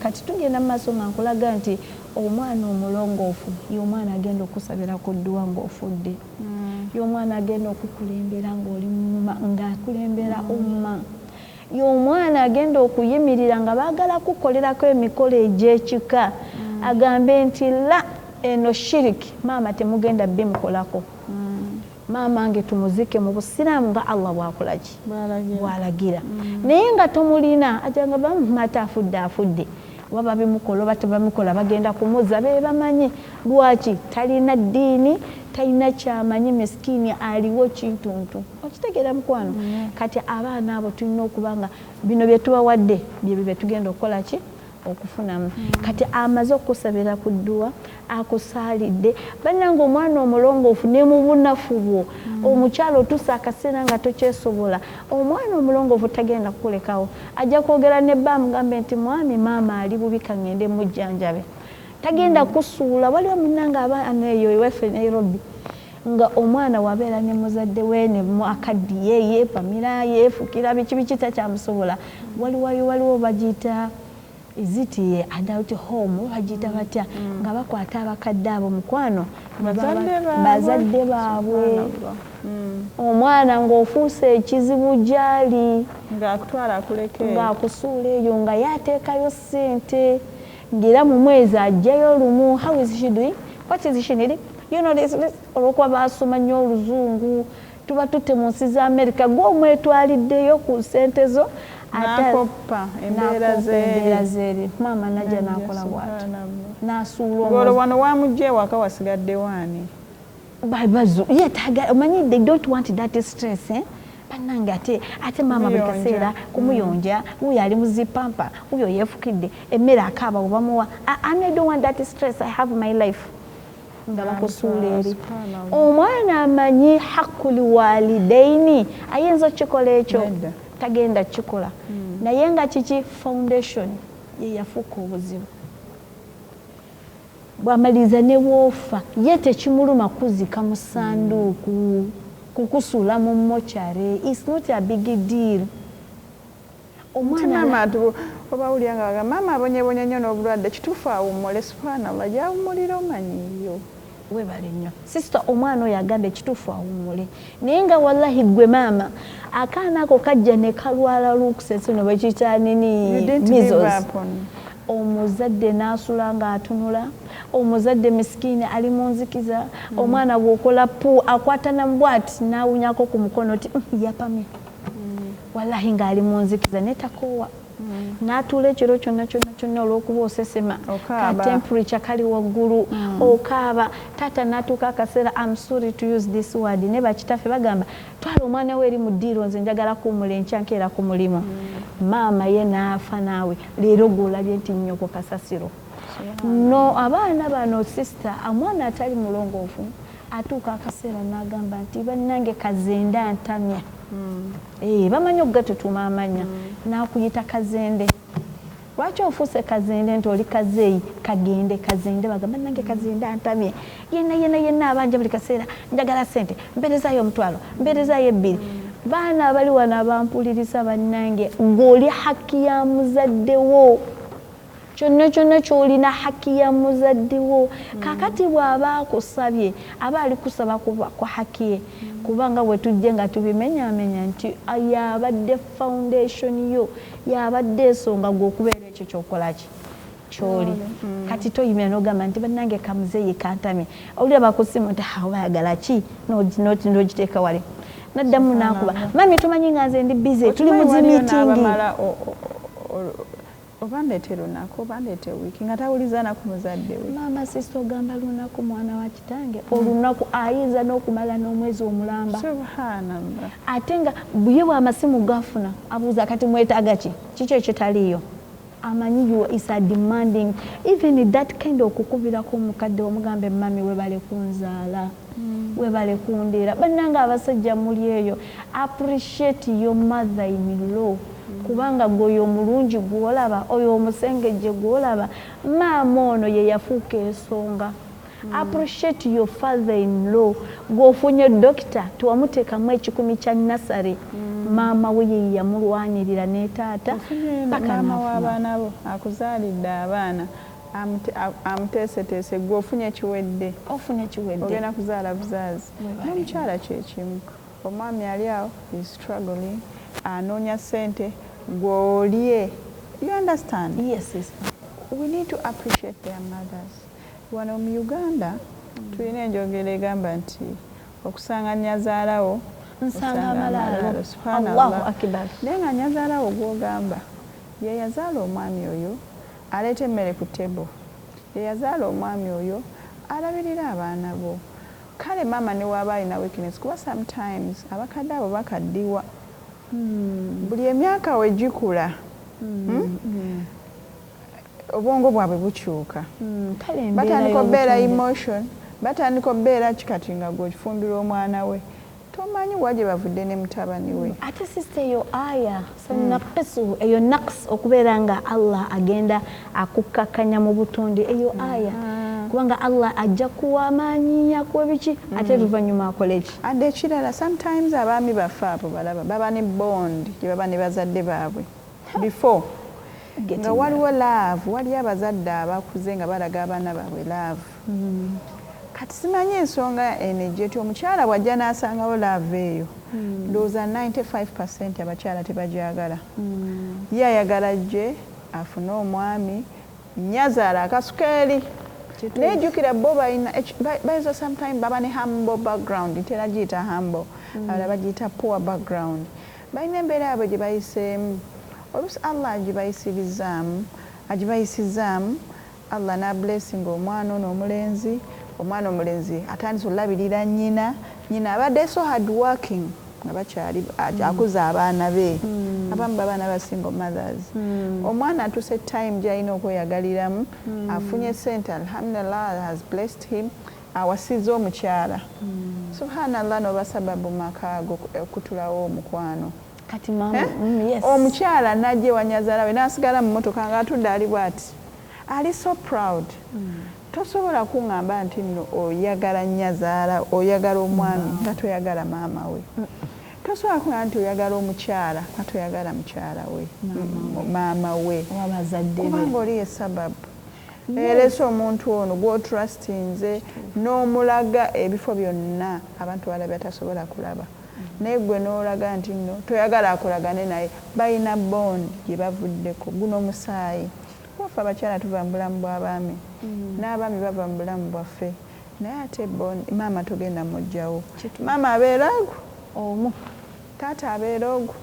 Kati tugenda mu maaso nga nkulaga nti omwana omulongoofu ye omwana agenda okusabira ku dduwa ng'ofudde, ye omwana agenda okukulembera ng'oli ng'akulembera umma, ye omwana agenda okuyimirira nga baagala kukolerako emikolo egy'ekika agambe nti la, eno shiriki, maama temugenda bimukolako, maama nge tumuzike mu busiraamu nga Allah bwakolaki, bwalagira. Naye nga tomulina ajanga bamumata afudde afudde, oba babimukola oba tebamukola bagenda kumuza be bamanyi. Lwaki? Talina ddiini, talina kyamanyi, miskiini aliwo kintuntu. Okitegeera mukwano? Kati abaana abo tulina okuba nga bino bye tubawadde byebyo bye tugenda okukola ki, okufunamu. Kati amaze okusabira ku dduwa, akusaalidde. Bannange, omwana omulongoofu ne mu bunafu bwo, omukyalo otuusa akaseera nga tokyesobola, omwana omulongoofu tagenda kukulekawo. Ajja kwogera ne bba amugambe nti mwami, maama ali bubi, kaŋŋende mujjanjabe. Tagenda kusuula. Waliwo munnange abaana eyo ewaffe Nairobi nga omwana wabeera ne muzadde we ne akaddiye yeepamira yeefukira biki biki takyamusobola, waliwayo waliwo bagiyita iziti adult home oba bagiyita batya, nga bakwata abakadde abo mukwano bazadde baabwe. Omwana ng'ofuuse ekizibu gy'ali, ng'akutwala akuleke, ng'akusuula eyo nga yateekayo ssente, ng'era mu mwezi ajjayo lumu. How is she doing? What is she needing? You know this, this. Olwokuba baasoma nnyo oluzungu, tuba tutte mu nsi za Amerika, gwe omwetwaliddeyo ku ssente zo. N'akoppa embeera zeeri. Maama najja n'akola bw'atyo n'asuula. Olwo wano wamugja ewaka wasigadde waani? Bazu yetaaga omanyi they don't want that stress, eh? Bannange, ate maama buli kaseera kumuyonja, wuyo ali muzipampa, wuyo yeefukidde emmere, akaaba bwe bamuwa. I don't want that stress, I have my life. Nga bakusuula eri. Omwana amanyi haqqul walidaini ayinza okukikola ekyo? Tagenda kukikola. Naye nga kiki? Foundation ye yafuuka obuzibu. Bwamaliriza ne bwofa ye tekimuluma kuzika mu sanduuku, kukusuula mu mortuary. It's not a big deal. Omwana Obawulira nga bagamba maama abonyebonye nnyo n'obulwadde, kituufu awummule. Subhanallah, gyawummulira omanyiiyo. Webale nnyo, sister. Omwana oyo agambye ekituufu awummule, naye nga wallahi gwe maama, akaana ako kajja ne kalwala lukusese no bakiyita nini? You didn't give Measles. up on Omuzadde n'asula ng'atunula, omuzadde misikiini ali mu nzikiza. Omwana bw'okola pu akwata nambwati n'awunyako ku mukono ti yapamye. Wallahi ng'ali mu nzikiza naye takoowa, n'atuula ekiro kyonna kyonna kyonna olw'okuba osesema ka Okaaba. Temperature kali waggulu, okaaba. Taata n'atuuka akaseera, am sorry to use this word, ne bakitaffe bagamba, twala omwana we eri mu ddiiro, nze njagala kuwumula, enkya nkeera ku mulimu. Maama ye n'afa naawe leero gw'olabye nti nnyoko kasasiro. No abaana bano, sister, omwana atali mulongoofu atuuka akaseera n'agamba nti bannange kazende ntamya. Bamanyi okugatutuuma amanya, n'akuyita kazende. Lwaki ofuuse kazende? Nti oli kazeeyi, kagende kazende. Bagamba nange kazende antamye, yenna yenna yenna abanja buli kaseera, njagala sente, mpeerezaayo 1000, mpeerezaayo 2. Baana abali wano abampuliriza, bannange, ng'oli haki ya muzaddewo, kyonna kyonna kyolina haki ya muzaddewo. Kakati bw'aba akusabye, aba ali kusaba ku haki ye, kubanga bwe tujje nga tubimenyamenya nti yabadde foundation yo, yabadde ensonga gwe okubeera ekyo kyokolaki kyoli. Kati toyimira nogamba nti bannange kamuzeeyi kantamye. Olira bakusimu nti oba ki, n'ogiteeka wali, naddamu nakuba, mami tumanyi nga nze ndi busy, tuli mu zi meeting. Oba ndeete lunaku, oba ndeete wiiki, nga tawuliza naku muzadde we. Maama, sister, ogamba lunaku, mwana wa kitange, olunaku ayinza n'okumala n'omwezi omulamba. Subhanallah. Ate nga ye bw'amasimu gafuna abuuza, kati mwetaaga ki? Kiki ekyo taliiyo? Amanyi you is a demanding even that kind. Okukubirako omukadde omugambe, mami webale kunzaala, webale kundeera. Bannange abasajja muli eyo, appreciate your mother in law, kubanga gwe oyo omulungi gwolaba, oyo omusengejje gwolaba, maama ono ye yafuuka ensonga. Appreciate your father in law. Gweofunye dokita, tewamuteekamu 10 kya nasare, maama we ye yamulwanirira ne taata paka maama n'afuna. W'abaana bo akuzaalidde abaana, amuteeseteese, gwe ofunye kiwedde. Ofunye kiwedde. Ogenda kuzaala buzaazi. Webale. N'omukyala kyekimu, omwami ali awo is struggling, anoonya ssente gw'olye, you understand? Yes, sister. We need to appreciate their mothers. Wano mu Uganda tulina enjogera egamba nti okusanga nyazaalawo nsanga amalaalo. Subhanallah. Allahu akbar. Naye nga nyazaalawo gwogamba ye yazaala omwami oyo aleeta emmere ku table, ye yazaala omwami oyo alabirira abaana bo. Kale maama ne waaba alina weakness, kuba sometimes abakadde abo bakaddiwa, buli emyaka we gikula, Obwongo bwabwe bukyuka. Kale embeera Batandika okubeera y'obutonde. emotion, batandika okubeera kikati nga gweokifumbirwa omwana we, tomanyi wa gye bavudde ne mutabani we. Ate sister, eyo aya sanakisu, eyo naqs, okubeera nga Allah agenda akukkakanya mu butonde, eyo aya, kubanga Allah ajja kuwa amaanyi, akuwa biki, ate oluvannyuma akole ki? Adde ekirala, sometimes abaami baffe abo balaba baba ne bond gye baba ne bazadde baabwe before, nga waliwo love, waliyo abazadde abakuze nga balaga abaana baabwe love. Kati simanyi ensonga eno ejja eti, omukyala bw'ajja n'asangawo love eyo, ndowooza 95% abakyala tebajagala. Ye ayagala jje afune omwami, nyazaala akasuka eri. Naye jjukira bo balina bayinza sometime baba ne humble background, ntera giyita humble, abalala bagiyita poor background. Balina embeera yaabwe gye bayiseemu, oluusi Allah agibayisirizaamu, agibayisizaamu, Allah n'ablessinga omwana ono omulenzi. Omwana omulenzi atandise olabirira nnyina. Nnyina abadde so hard working nga bakyali akuza abaana be, abamu babaana ba single mothers. Omwana atuuse time gy'alina okweyagaliramu, afunye sente, alhamdulillah, has blessed him, awasizza omukyala. Subhanallah, noba sababu maka ago okutulawo omukwano. Kati maama Eh? Yes. Omukyala najja ewanyazaala we n'asigala mu motoka ng'atudde ali bw'ati, ali so proud. Tosobola kuŋŋamba nti nno oyagala nnyazaala, oyagala omwami nga toyagala maama we. Tosobola kuba nti oyagala omukyala ate oyagala mukyala we, maama we, kubanga oli ye sababu ereese omuntu ono gw'otrustinze n'omulaga ebifo byonna abantu balala byatasobola kulaba, naye gwe n'olaga nti nno toyagala akolagane naye. Balina bond gye bavuddeko, guno musaayi. Waffe abakyala tuva mu bulamu bw'abaami, n'abaami bava mu bulamu bwaffe, naye ate maama togenda mugjawo. Maama abeera ogwo omu, taata abeera ogwo,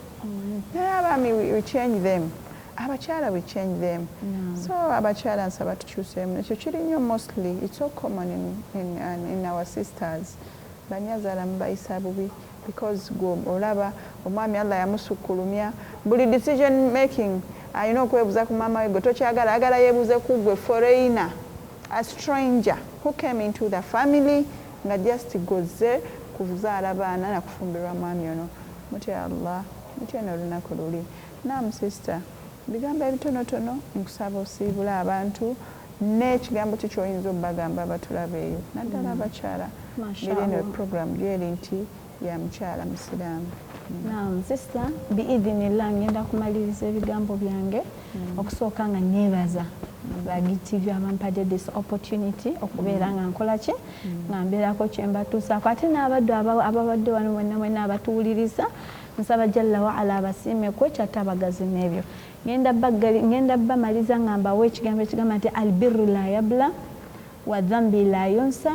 naye abaami we change them, abakyala we change them. So abakyala nsaba tukyuseemu. Ekyo kiri nnyo, mostly it's so common in our sisters. Banyazaala mubayisa bubi because gwe olaba omwami Allah yamusukkulumya, buli decision making alina okwebuuza ku maama we. Gwe tokyagala, ayagala yeebuuze ku gwe foreigner, a stranger who came into the family nga just goze kuzaala baana nakufumbirwa mwami ono. Mutya Allah, mutya n'olunaku luli. Nam sister, bigambo ebitonotono nkusaba osiibula abantu n'ekigambo ki kyoyinza obbagamba abatulaba eyo, naddala abakyala, ngeri eno program gyeri nti ya mukyala musiraamu. Naam sister, biidhinillah ngenda kumaliriza ebigambo byange okusooka nga neebaza ba GTV abampadde this opportunity okubeera nga nkola ki, nga mbeerako kyembatuusaako, ate n'abaddu ababadde wano mwenna mwenna abatuwuliriza, nsaba Jalla waala abasiimeko ekyate abagazi n'ebyo. Ngenda bamaliza nga mbawa ekigambo ekigamba nti albirru la yabla wa dhambi la yunsa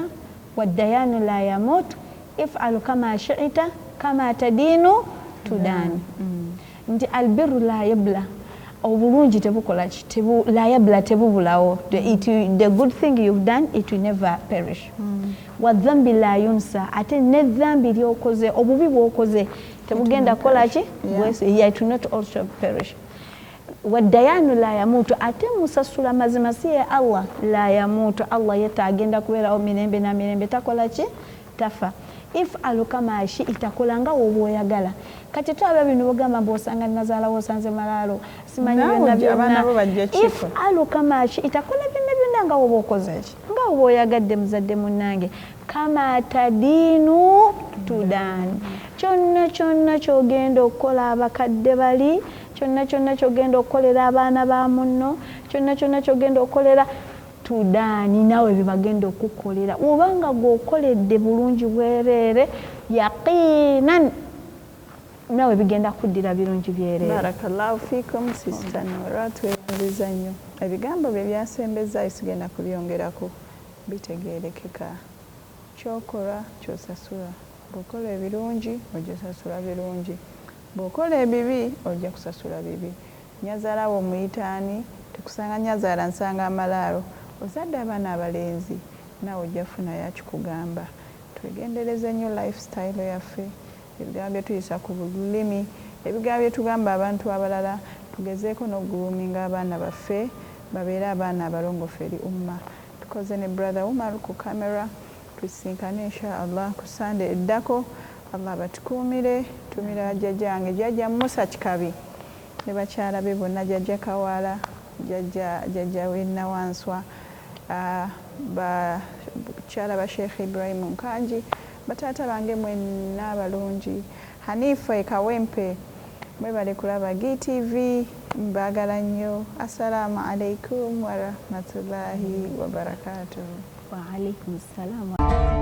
wa dayanu la yamut ifalu kama shi'ita kama tadinu tudani. Nti albirru la yabla, obulungi tebukola ki, la yabla, tebubulawo. The good thing you've done, it will never perish. Wa dhambi la yunsa, ate n'edhambi lyokoze, obubi bwokoze tebugenda kukola ki, it will not also perish. Wadayanu la yamutu, ate musasula mazima si ye Allah, la yamutu, Allah yeta agenda kubeerawo mirembe na mirembe, takola ki, tafa. Ifalu kama shi'ita, kola nga woba oyagala. Kati twaba bino bogamba mbu osanga nazaalawo, osanze malaalo, simanyi byonna byonna. Ifalu kama shi'ita, kola byonna byonna nga woba okoze ki, nga woba oyagadde. Muzadde munnange, kama tadiinu tudaani, kyonna kyonna kyogenda okukola abakadde bali, kyonna kyonna kyogenda okukolera abaana ba munno, kyonna kyonna kyogenda okukolera tudaani, naawe byebagenda okukolera. Obanga gweokoledde bulungi bwereere, yaqiinan naawe bigenda kuddira birungi byereere. Barakallahu fikum sister Nora, tweyanziza nnyo. Ebigambo bye byasembezaayo sigenda kubyongerako, bitegeerekeka. Kyokola kyosasula. Bw'okola ebirungi ojja sasula birungi, bw'okola ebibi ojja kusasula bibi. Nyazaala wo omuyitaani, tekusanga nyazaala nsanga amalaalo. Ozadde abaana abalenzi, naawe ojja kufunayo akikugamba. Twegendereze nnyo lifestyle yaffe, ebigambo bye tuyisa ku lulimi, ebigambo bye tugamba abantu abalala. Tugezeeko n'okugroominga abaana baffe babeere abaana abalongoofu eri umma. Tukoze ne brother Umar ku camera. Tusinkane insha Allah ku Sande eddako. Allah batukuumire. Tumira jjajjange jjajja Musa Kikabi ne bakyala be bonna, jjajja Kawaala, jjajja w'Ennawanswa, bakyala ba Sheikh Ibrahim Nkangi, bataata bange mwenna abalungi, Hanifa e Kawempe, mwebale kulaba GTV, mbaagala nnyo. Assalamu alaikum warahmatullahi wabarakatuh. Wa alaikum salam.